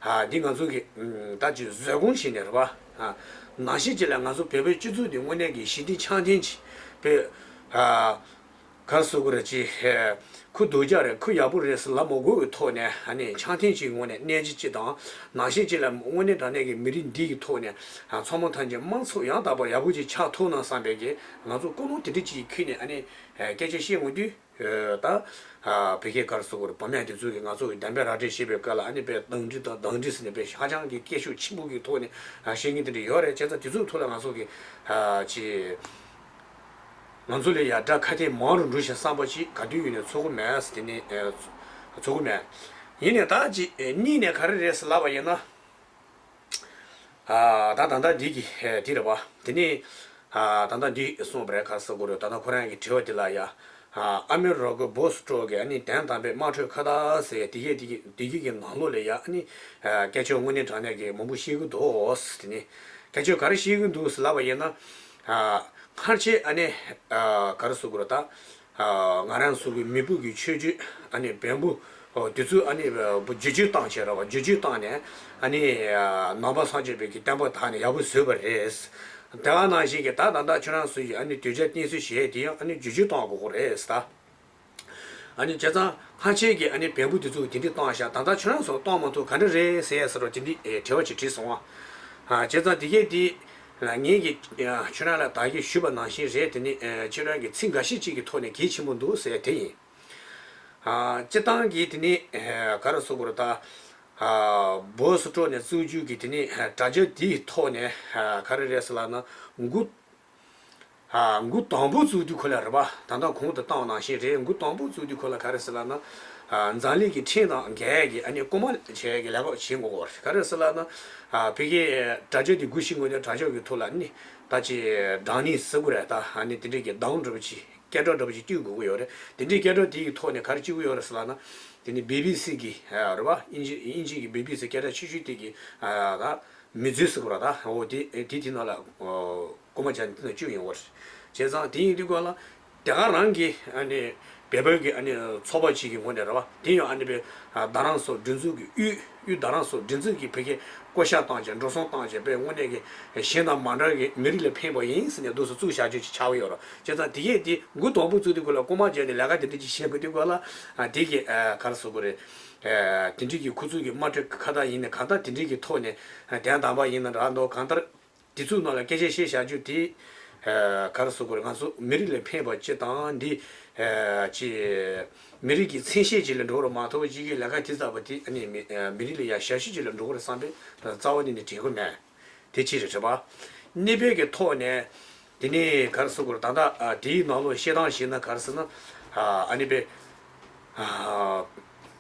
ཨ་འདི་ང་ཚོ་གི་ཨམ་ད་ཅིག་བཟོད་སྒོམ་ཞིག་ནས་རེད་པ། ཨ་ནང་བཞིན་ཅིག་ལ་ང་ཚོ་བོད་པའི་སྤྱི་ཚོགས་འདི་དངོས་གནས་ཀྱི་ཞི་བདེ་འཆམ་མཐུན་ཅིག་དཔེ་ཨ་ག་རེ་ཟེར་དགོས་རེད། ཅིག་ཁོ་སྡུག་ཅག་རེད། ཁོ་ཡག་པོ་རེད་ཟེར་ལབ་མ་དགོས་པའི་ཐོག་ནས་ཨ་ནི་འཆམ་མཐུན་ཅིག་ངོས་ནས་གནས་ཀྱི་ཅིག་དང་། ནང་བཞིན་ཅིག་ལ་དངོས་གནས་དྲང་གནས་ཀྱི་མི་རིགས་འདི་གི་ཐོག་ནས་ཨ་ཚང་མ་ཐམས་ཅད་དམངས་གཙོ་ཡང་དག་པ་ཡག་པོ་ཅིག་ཆགས་ཐུབ་ན་བསམ་པའི་གི་ང་ཚོ་ཀུན་སློང་དེ་འདྲ་ཅིག་ཁྱེར་ནས་ཨ་ནི་སྐད་ཆ་བཤད་འོང་དུས། ད་བོད་སྐད་ག་རེ་ཟེར་དགོས་རེད། བུད་མེད་དེ་ཚོ་གིས་ང་ཚོ་གི་བདེན་པའི་ར་སྤྲོད་བྱེད་པའི་སྐབས་ལ་ཨ་ནི་དཔེ་དང་འདྲི་དང་དང་འདྲི་ཟེར་ནས་དཔེ་ཧ་ཅང་གི་སྐད་ཤུགས་ཆེན་པོ་གི་ཐོག་ནས་བཤད་མཁན་དེ་འདྲ་ཡོད་རེད། བྱས་ཙང་དེ་ཚོའི་ཐོག་ལ་ང་ཚོ་གི་ཅིག་ང་ཚོ་ལ་ཡ་དགྲ་ཁ་གཏད་མང་རུ་འགྲོ་བཞིན་བསམ་པ་ཞིག་ག་དུས་ཡིན་ནའི་ཚོར་གི་མེད། དེ་ནི་ཚོར་གི་མེད། ཡིན་ནའི་ད་ཅིག་གཉིས་ནས་ག་རེ་རེད་ཟེར་ལབ་པ་ཡིན་ན། ད་ད་ལྟ་འདི་གི་དེ་རེད་པ། དེ་ནི་ད་ལྟ་འདི་གསུངས་པ་རེད། ག་རེ་ཟེར་དགོས་རེད། ད་ལྟ་ཁོ་རང་གི་དྲི་བ་དེ་ལ་ཡ། ཨ་མེ་རི་ཀ་བོ་སི་ཊོན་གི་ཨ་ནི་དོན་དམ་པའི་དམངས་ཁྲོད་ཁ་བརྡ་ཟེར་དེ་གི་དེ་གི་དེ་གི་གི་ནང་ལོགས་ལ་ཡ་ཨ་ནི་སྐད་ཆ་དངོས་གནས་དྲང་གནས་ཀྱི་མང་པོ་བཤད་གི་འདུག་དེ་ནི་སྐད་ཆ་ག་རེ་བཤད་གི་འདུག་ཟེར་ལབ་པ་ཡིན་ན། སྔར་ཆད་ཨ་ནི་ག་རེ་ཟེར་དགོས་རེད་ད། ང་རང་ཚོ་གི་མེས་པོ་གི་ཆོས་བརྒྱུད་ཨ་ནི་བོན་པོ་དེ་ཚོ་ཨ་ནི་བསྒྱུར་བཅོས་བཏང་བྱས་ར་བ། བསྒྱུར་བཅོས་བཏང་ནས་ཨ་ནི་ནང་པ་སངས་རྒྱས་པའི་གི་བསྟན་པ་དར་ནས་ཡག་པོ་བཟོས་པ་རེད། དེ་ག་ནང་བཞིན་གྱི་ད་ད་ལྟ་ཁྱོད་རང་ཚོ་ཡི་ཨ་ནི་གདུལ་བྱ་བསྟེན་གསོལ་བྱེད་ཡས་དེ་ཡང་ཨ་ནི་བསྒྱུར་བཅོས་བཏང་དགོས་ཀྱི་རེད་ད། ཨ་ནི་བྱས་ཙང་སྔ་ཕྱི་གི་ཨ་ནི་བོན་པོ་དེ་ཚོ་དེ་འདྲས་བཏང་བཞག་ད་ལྟ་ཁྱོད་རང་ཚོ་བཏང་མ་ཐུབ་ག་འདྲ་རེད་ཟེར་ཡས་ཟེར་རོ། དེ་འདྲས་དྲི་བ་ཅིག་དྲིས་སོང་ཨ། བྱས་ཙང་དེ་གས་དེ་ངས་ཀྱི་ཁྱོད་རང་ལ་ད་གིན་ཞུས་པ་ནང་བཞིན་རེད། དེ་ནི་ཁྱོད་རང་གི་ཚིག་འགའ་ཤས་ཅིག་གི་ཐོག་ནས་གལ་ཆེན་པོ་འདུག་ཟེར་དེ་ཡིན། སྤྱིར་བཏང་གི་དེ་ནི་ག་རེ་ཟེར་དགོས་རེད་ད། བོ་སི་ཊོན་ནས་བཙུགས་རྒྱུ་གི་དེ་ནི་དྲ་རྒྱ་དེའི་ཐོག་ནས་ག་རེ་རེད་ཟེར་ལབ་ན། འགོ་འགོ་དང་པོ་བཙུགས་དུས་ཁོ་ལ་རེད་པ། ད་ལྟ་གོང་དུ་བཏང་བ་ནང་བཞིན་རེད། འགོ་དང་པོ་བཙུགས་དུས་ཁོ་ལ་ག་རེ་ཟེར་ལབ་ན། འཛམ་གླིང་གི་ཁྲིམས་དང་འགལ་གྱི་ཨ་ནི་རྐུ་མ་བྱས་ཀྱི་ལས་ཀ་བྱེད་དགོས་པ་རེད། ག་རེ་ཟེར་ལབ་ན། བོད་ཀྱི་དྲ་རྒྱ་དེ་སྒུག་ཤིང་ངོས་ནས་དྲ་རྒྱ་གི་ཐོག་ལ་ནི་ད་ཅི་སྦྲང་ནི་ཟེར་དགོས་རེད་ད། ཨ་ནི་དེ་འདྲས་ཀྱི་སྦྲང་འདྲ་པོ་ཅིག་སྐད་གྲགས་འདྲ་པོ་ཅིག་བསྐྲུན་དགོས་ཀྱི་ཡོད་རེད། དེ་འདྲའི་སྐད་གྲགས་དེ་གི་ཐོག་ནས་ག་རེ་བྱེད་ཀྱི་ཡོད་རེད་ཟེར་ལབ་ན། དེ་ནི་བི་བི་སི་གི་རེད་པ། དབྱིན་ཇི་དབྱིན་ཇི་གི་བི་བི་སི་སྐད་གྲགས་ཆེ་ཤོས་དེ་གི་ད་མི་ཚེ་ཟེར་དགོས་རེད་ད། འོ་དེ་དེ་དེ་ནང་ལ་རྐུ་མ་བྱས་ནས་དེ་ནང་བཅུག་ཡོང་བ་རེད། བྱས་ཙང་དེ་ཡིན་དུས་སྐབས་ལ། དེ་ག་རང་གི་ཨ་ནི་བོད་པའི་གི་ཨ་ནི་ཚོགས་པ་ཅིག་གི་ངོས་ནས་རེད་པ། དེ་ཡང་ཨ་ནི་བའི་རྡ་རམ་ས་ལ་སྒྲིག་འཛུགས་ཀྱི་དབུས་དབུས་རྡ་རམ་ས་ལ་སྒྲིག་འཛུགས་ཀྱི་བོད་སྐད་བསྐོ་བཞག་བཏང་བྱས་འགྲོ་སོང་བཏང་བྱས་པའི་དངོས་གནས་ཀྱི་གཞན་དང་མ་འདྲ་གི་མི་རིགས་ལ་ཕན་པ་ཡིན་ཟེར་ནས་འདུག་སེ་བཙུགས་བཞག་རྒྱུ་ཅིག་ཆགས་ཀྱི་ཡོད་རེད། བྱས་ཙང་དེ་གས་དེ་འགོ་དང་པོ་བཙུགས་དུས་སྐབས་ལ་རྐུ་མ་བྱས་ནས་ལས་ཀ་དེ་འདྲ་ཅིག་བྱེད་དགོས་དུས་སྐབས་ལ་དེ་གི་ག་རེ་ཟེར་དགོས་རེད། དེ་འདྲའི་གི་ཁོ་ཚོ་གི་དམག་གྲ་ཁ་བཏགས་ཡིན་ན་གང་ལྟར་དེ་འདྲའི་གི་ཐོག་ནས་དོན་དམ་པ་ཡིན་ན་འདྲ་འདུག་གང་ལྟར། དེ་ཚོའི་ནང་ལ་སྐད་ཆ་བཤད་བཞག་རྒྱུ་དེ། ཨ་ག་རེ་ཟེར་དགོས་རེད། ང་ཚོ་མི་རིགས་ལ་ཕན་པ་སྤྱི་དང་འདི། ཨ་ཅི། མི་རིགས་ཀྱི་མཚན་ཤས་ཅིག་ལ་འགྲོ་རུ་མ་གཏོགས་ཅིག་གི་ལས་ཀ་དེ་ལྟ་བུ་དེ་ཨ་ནི་མི་ཨ་མི་རིགས་ལ་ཡ་ཞབས་ཞུ་ཅིག་ལ་འགྲོ་གི་རེད་བསམ་པའི་རྩ་བ་ནས་ནི་དྲན་གི་མེད། དེ་ཅི་རེད་རེད་པ། གནས་བབ་ཀྱི་ཐོག་ནས། དེ་ནས་ག་རེ་ཟེར་དགོས་རེད། ད་ལྟ་ཨ་དེའི་ནང་ལོགས་བཤད་སྟངས་བཤད་ན་ག་རེ་ཟེར་ན། ཨ་ཨ་ནི་པའི། ཨ་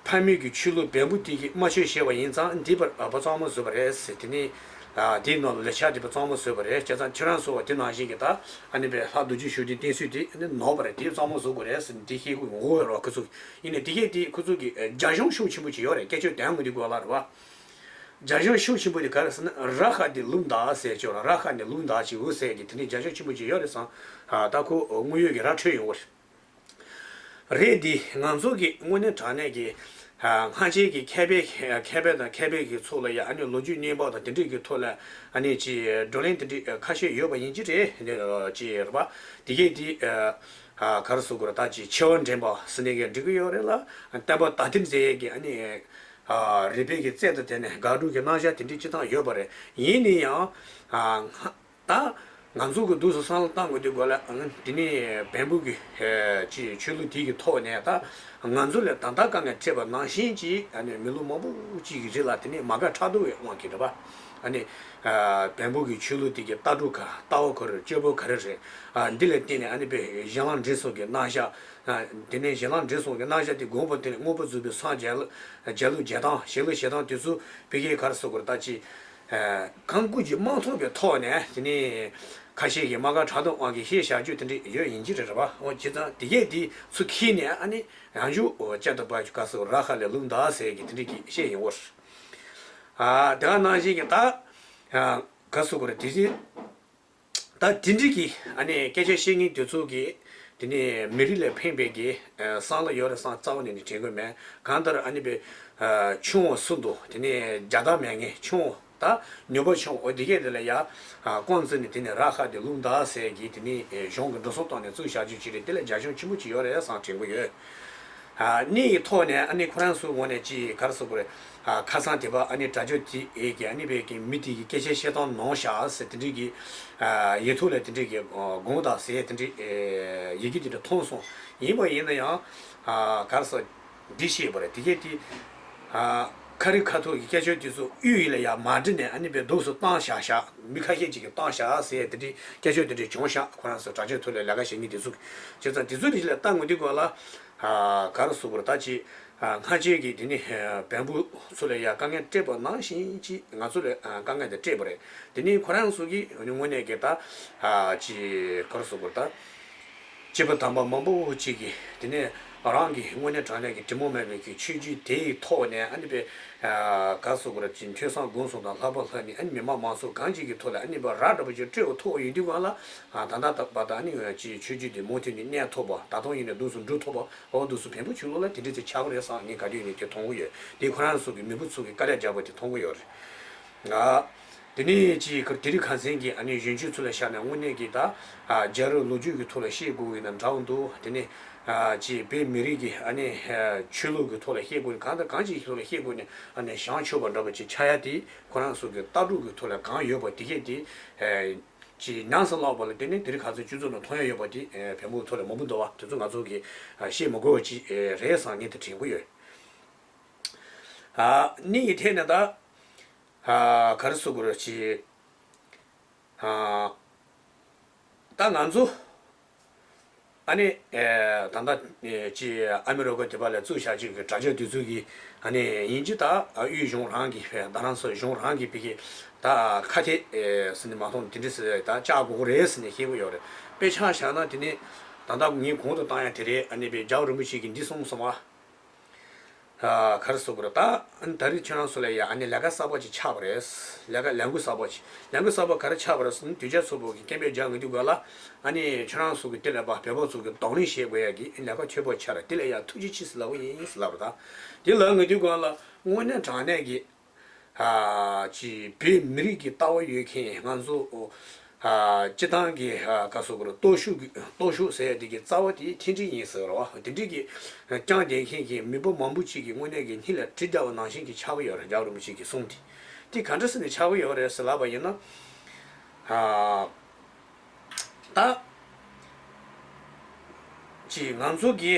ཕ་མེས་ཀྱི་ཆོས་ལུགས་བེམ་པོ་དེ་གིས་དམར་མཆོད་བྱས་པ་ཡིན་ཙང་འདི་པར་ཨ་ཕ་གཙང་མ་བཟོས་པ་རེད་ཟེར། དེ་ནས་ཨ་དེའི་ནང་ལ་ལེགས་ཆ་དེ་པར་གཙང་མ་བཟོས་པ་རེད། བྱས་ཙང་ཁྱེད་རང་ཚོ་བ་དེ་ནང་བཞིན་གྱི་ད་ཨ་ནི་པའི་ལྷ་རྡོ་རྗེ་ཤུགས་ལྡན་བསྟེན་ཚུལ་དེ་ཨ་ནི་ནོར་བ་རེད། དེ་གཙང་མ་བཟོ་དགོས་རེད་ཟེར་ནས་དེ་བཤད་དགོས་ཡོང་གི་ཡོད་རེད་བ། ཁོ་ཚོ་ཡིན་ནའི་དེ་གས་དེ་ཁོ་ཚོ་གི་རྒྱ་གཞུང་ཤུགས་ཆེན་པོ་ཅིག་ཡོད་རེད། སྐད་ཆ་དོན་མི་འདུག་གོ་ལ་རེད་བ། རྒྱ་གཞུང་ཤུགས་ཆེན་པོ་དེ་ག་རེ་ཟེར་ན་ར་ཧ་དེ་ལུང་དག་ཟེར་ཆོག་ལ་ར་ཧ་ནས་ལུང་དག་ཅིག་འུ་ཟེར་གི་དེ་ནས་རྒྱ་གཞུང་ཆེན་པོ་ཅིག་ཡོད་རེད་བསམ། ད་ཁོ་དངོས་ཡོད་ཀྱི་ར་འཕྲོད་ཡོང་བ་རེད། རེད་དེ་ང་ཚོ་གི་དངོས་གནས་དྲང་གནས་ཀྱི་སྔ་ཕྱི་གི་མཁས་པའི་མཁས་པ་དང་མཁས་པའི་གི་ཚོགས་ལ་ཡ་ཨ་ནི་ལོ་རྒྱུས་སྙན་པ་དང་དེ་འདྲས་ཀྱི་ཐོག་ལ་ཨ་ནི་ཅི་བགྲོ་གླེང་དེ་འདྲས་ཁ་ཤས་ཡོད་པ་ཡིན་གྱི་རེད། ཅི་རེད་པ། དེ་གས་དེ་ག་རེ་ཟེར་དགོས་རེད། ད་ཅི་ཆེ་བ་འདྲེན་པ་ཟེར་ནས་གས་འགྲིག་གི་ཡོད་རེད་ལ། བསྟན་པ་དར་ཐེར་མཛད་ཡས་ཀྱི་ཨ་ནི་རིག་པའི་གི་རྩལ་དང་དེ་ནས་དགག་སྒྲུབ་ཀྱི་རྣམ་གཞག་དེ་འདྲས་ཅི་ཐང་ཡོད་པ་རེད། ཡིན་ན་ཡང་ད་ང་ཚོ་གི་འདུག་སེ་བསམ་བློ་བཏང་དགོས་དུས་སྐབས་ལ་དེ་ནས་བེམ་པོ་གི་ཅི་ཆོས་ལུགས་དེ་གི་ཐོག་ནས་ད་ང་ཚོ་ལ་ད་ལྟ་དཀའ་ངལ་འཕྲད་པ་ནང་བཞིན་ཅིག་ཨ་ནི་མི་ལོ་མང་པོ་ཅིག་གི་རིང་ལ་དེ་ནས་མ་དགའ་ཕྲག་དོག་གི་དབང་གིས་རེད་པ། ཨ་ནི་བེམ་པོ་གི་ཆོས་ལུགས་དེ་གི་ལྟ་གྲུབ་ག་ལྟ་བ་ག་རེ་སྤྱོད་པ་ག་རེ་རེད། འདི་ལ་བརྟེན་ནས་ཨ་ནི་པའི་གཞན་ལམ་འདྲེན་སོགས་ཀྱི་རྣམ་གཞག་དེ་ནས་གཞན་ལམ་འདྲེན་སོགས་ཀྱི་རྣམ་གཞག་དེ་དགོངས་པ་དེ་ནས་མངོན་པར་རྫོགས་པའི་སངས་རྒྱས་ལ་རྒྱལ་ལུགས་རྒྱལ་ཐང་ཞེ་ལུགས་ཞེ་ཐང་དེ་ཚོ་བི་གའི་ག་རེ་ཟེར་དགོས་རེད། ད་ཅི་གང་བཀུར་གྱིས་མ་མཐོང་པའི་ཐོག་ནས་དེ་ནས་ཁ་ཤས་ཀྱིས་མ་དགའ་ཕྲག་དོག་དབང་གིས་བཤད་བཞག་རྒྱུ་དེ་འདྲ་ཡོད་ཡིན་གྱི་རེད་པ། འོ་བྱས་ཙང་དེ་གས་དེ་ཚུར་ཁྱེར་ནས་ཨ་ནི་ཡང་བསྐྱར་དུ་བ་ག་ཟེར་ར་ཧ་ལས་ལུང་དག་ཟེར་གི་དེ་འདྲ་གི་བཤད་ཡོང་བར། དེ་ག་ནང་བཞིན་གྱི་ད་ག་ཟེར་དགོས་རེད། དེ་བཞིན། ད་དེ་འདྲའི་གི་ཨ་ནི་སྐད་ཆ་བཤད་མཁན་དེ་ཚོ་གི་དེ་ནི་མི་རིགས་ལ་ཕན་པའི་གི་བསམ་བློ་ཡོད་རེད་བསམ་རྩ་བ་ནས་ནི་དྲན་གི་མེད། གང་ལྟར་ཨ་ནི་པའི་ཆུང་བ་སུ་འདུག་དེ་ནི་རྒྱ་དར་མེད་མཁན་ཆུང་བ་ད་ནུས་པ་ཆུང་བ་འོ་དེ་གས་དེ་ལ་ཡ་རྐང་བཙུགས་ནས་དེ་ནི་ར་ཧ་དེ་ལུང་དག་ཟེར་གི་དེ་ནི་གཞུང་གི་འགྲོ་སོང་བཏང་ནས་བཙུགས་བཞག་རྒྱུ་ཅིག་རེད། དེ་ལ་རྒྱ་གཞུང་ཆེན་པོ་ཅིག་ཡོད་རེད་བསམ་དྲན་གི་ཡོད། ཨ་ནི་ཡི་ཐོག་ནས་ཨ་ནི་ཁོ་རང་ཚོའི་ངོས་ནས་ཅི་ག་རེ་ཟེར་དགོས་རེད། ཨ་ཁ་སང་དེ་བ་ཨ་ནི་དྲ་རྒྱ་དེ་ཨེ་གི་ཨ་ནི་བས་ཀྱི་མི་དེ་གི་སྐད་ཆ་བཤད་སྟངས་ནང་བཞག་ཟེར་དེ་འདྲའི་གི་ཨ་ཡིག་ཐོག་ལ་དེ་འདྲའི་གི་དགོངས་དག་ཟེར་དེ་འདྲའི་ཨེ་ཡི་གེ་དེ་འདྲ་མཐོང་སོང་། ཡིན་པ་ཡིན་ན་ཡང་ཨ་ག་རེ་ཟེར་འདི་ཤེས་པ་རེད། དེ་གས་དེ་ཨ་ཁ་རི་ཁ་ཐུག་གི་སྐད་ཆ་དེ་ཚོ་དབུས་ཡིག་ལ་ཡང་མ་འབྲི་ནས་ཨ་ནི་བས་འདུག་སེ་བཏང་བཞག་བཞག་མི་ཁ་ཤས་ཅིག་གིས་བཏང་བཞག་ཟེར་དེ་འདྲའི་སྐད་ཆ་དེ་འདྲ་བྱུང་བཞག་ཁོ་རང་ཚོ་དྲ་རྒྱ་ཐོག་ལ་ལས་ཀ་བྱེད་མཁན་དེ་ཚོ་གི་བྱས་ཙང་དེ་ཚོ་རིགས་ལ་ལྟ་དགོས་དུས་སྐབས་ལ། ཨ་ག་རེ་ཟེར་དགོས་རེད། ད་ཅི་ཨ་སྔ་རྗེས་ཀྱི་དེ་ནི་ཨ་བོན་པོ་ཚོ་ལ་ཡ་དཀའ་ངལ་སྤྲད་པ་ནང་བཞིན་ཅིག་ང་ཚོ་ལ་ཨ་དཀའ་ངལ་དེ་སྤྲད་པ་རེད། དེ་ནི་ཁོ་རང་ཚོ་གི་དངོས་གནས་ཀྱི་ད་ཨ་ཅི་ག་རེ་ཟེར་དགོས་རེད། ད་སྐྱེས་བུ་དམ་པ་མང་པོ་ཅིག་གིས་དེ་ནས་རང་གི་དངོས་གནས་དྲང་གནས་ཀྱི་དྲི་མ་མེད་པའི་གི་ཆོས་བརྒྱུད་དེ་ཡི་ཐོག་ནས་ཨ་ནི་པའི་ཨ་ག་རེ་ཟེར་དགོས་རེད། ཅིག་ཐོས་བསམ་སྒོམ་གསུམ་དང་ལྷག་པར་ལྷག་ནས་ཨ་ནི་མི་མང་མང་ཚོགས་གང་ཅིག་གི་ཐོག་ལ་ཨ་ནི་པ་ར་འདྲ་པོ་ཅིག་སྤྲོད་ཐུབ་པ་ཡིན་དུས་སྒང་ལ་ཨ་ད་ལྟ་བར་དུ་ཨ་ནི་ཅིག་ཆོས་བརྒྱུད་དེ་མུ་མཐུད་ནས་གནས་ཐུབ་པ། ད་དུང་ཡིན་ནའི་འདུག་སེ་འགྲོ་ཐུབ་པ། འོ་འདུག་སེ་བོན་པོ་ཆོས་ལུགས་ལ་དེ་འདྲ་ཅིག་ཆགས་ཀྱི་རེད་བསམ་ངས་ག་དུས་ནས་དེ་མཐོང་གི་ཡོད། དེ་ཁོ་རང་ཚོ་གི་མི་བུ་ཚོ་གི་དཀའ་ལས་རྒྱག་པ་དེ་མཐོང་གི་ཡོད་རེད། ང་དེ་ནས་ཅིག་དེ་རིང་ཁ་སང་གི་ཨ་ནི་གཞོན་སྐྱེས་ཚོ་ལ་བཤད་ན་དངོས་གནས་ཀྱི་ད་ཨ་རྒྱལ་རབས་ལོ་རྒྱུས་ཀྱི་ཐོག་ལ་བཤད་དགོས་ཡིན་ན་འདྲ་བོ་འདུག་དེ་ནས་ཨ་ཅིག་བོད་མི་རིགས་ཀྱི་ཨ་ནི་ཨ་ཆོས་ལུགས་ཀྱི་ཐོག་ལ་བཤད་དགོས་ཡིན། གང་དང་གང་ཅིག་གི་ཐོག་ལ་བཤད་དགོས་ནས་ཨ་ནི་བྱང་ཆུབ་པ་འདྲ་པོ་ཅིག་ཆགས་ཡ་དེ་ཁོ་རང་ཚོ་གི་ལྟ་གྲུབ་ཀྱི་ཐོག་ལ་གང་ཡོད་པ་དེ་གས་དེ་ཨ་ཅིག་ཉམས་སུ་བླངས་པ་ལ་བརྟེན་ནས་དེ་རིང་ཁ་སང་སྤྱི་ཚོགས་ནང་མཐོང་ཡ་ཡོད་པ་དེ་ཨ་བོན་པོའི་ཐོག་ལ་མང་པོ་འདུག་བ། དེ་ཚོ་ང་ཚོ་གི་ཨ་བཤད་མི་དགོས་པ་ཅིག་ཨ་རེད་བསམ་ངས་དེ་དྲན་གྱི་ཡོད། ཨ་ནི་ཡི་ཐད་ནས་ད། ཨ་ག་རེ་ཟེར་དགོས་རེད། ཅིག་ཨ་ད་ང་ཚོ་ཨ་ནི་ཨེ་ད་ལྟ་ཨེ་ཅིག་ཨ་མི་རི་ཀ་དེ་པ་ལ་བཙུགས་བཞག་ཅིག་གི་དྲ་རྒྱ་དེ་ཚོ་གི་ཨ་ནི་ཡིན་གཅིག་ད་ཨ་དབུས་གཞུང་རང་གི་རྡ་རམ་ས་ལ་གཞུང་རང་གི་བི་གི་ད་ཁ་གཏད་ཨེ་ཟེར་ནས་མ་གཏོགས་དེ་འདྲ་ཟེར་ད་བཅག་དགོས་ཀྱི་རེད་ཟེར་ནས་བཤད་ཀྱི་ཡོད་རེད། དཔེ་ཆ་བཞག་ན་དེ་ནི་ད་ ད་ལྟ་ངས་གོང་དུ་བཏང་ཡ་དེ་རེད། ཨ་ནི་པའི་རྒྱལ་བ་རིན་པོ་ཆེ་གིས་འདི་གསུངས་སོང་བ། ཨ། ག་རེ་ཟེར་དགོས་རེད། ད་ཨ་ནི་ད་རེས་ཁྱེད་རང་ཚོ་ལ་ཡ་ཨ་ནི་ལས་ཀ་གསར་པ་ཅིག་ཆགས་པ་རེད། ལས་ཀ་ལས་འགུལ་གསར་པ་ཅིག་ལས་འགུལ་གསར་པ་ག་རེ་ཆགས་པ་རེད་ཟེར་ན། དུས་བྱ་ཚོགས་པ་གི་སྐད་འབོད་རྒྱག་ངེས་དུས་ག་ལ། ཨ་ནི་ཁྱེད་རང་ཚོ་གི་དེ་ལ་བ་བོད་པ་ཚོ་གི་གདོང་ལེན་བྱེད་དགོས་ཡ་གི་ལས་ཀ་ཁྱོད་པོ་ཆགས་རེད། དེ་ལ་ཡ་ཐུགས་རྗེ་ཆེ་ཟེར་ལབ་པ་ཡིན་ཟེར་ལབ་པ་དང་། དེ་ལབ་ངེས་དུས་ག་ལ་དངོས་གནས་དྲང་གནས་ཀྱི། ཨ། ཅིག་བོད་མི་རིགས་ཀྱི་ལྟ་བ་ཡོད་མཁན། ང་ཚོ། ཨ། སྤྱི་བཏང་གི། ཨ། ག་རེ་ཟེར་དགོས་རེད། སྟོབས་ཤུགས་ཀྱི། སྟོབས་ཤུགས་ཟེར་ཡ་དེ་གི་རྩ་བ་དེ་མཐུན་སྒྲིལ་ཡིན་ཟེར་བ། དེ་འདྲ་གི་རྐྱང་བསྡད་མཁན་གྱི་མི་འབོར་མང་པོ་ཅིག་གི་དངོས་གནས་ཀྱི་སྙིང་ལ་གྲི་བརྡབས་པ་ནང་བཞིན་གྱི་ཆགས་ཀྱི་ཡོད་རེད། རྒྱལ་བ་རིན་པོ་ཆེ་གི་གསུང་དེ། དེ་ག་འདྲ་ཟེར་ནས་ཆགས་ཀྱི་ཡོད་རེད་ཟེར་ལབ་པ་ཡིན་ན། ཨ། ད་ཅིག་ང་ཚོ་གི་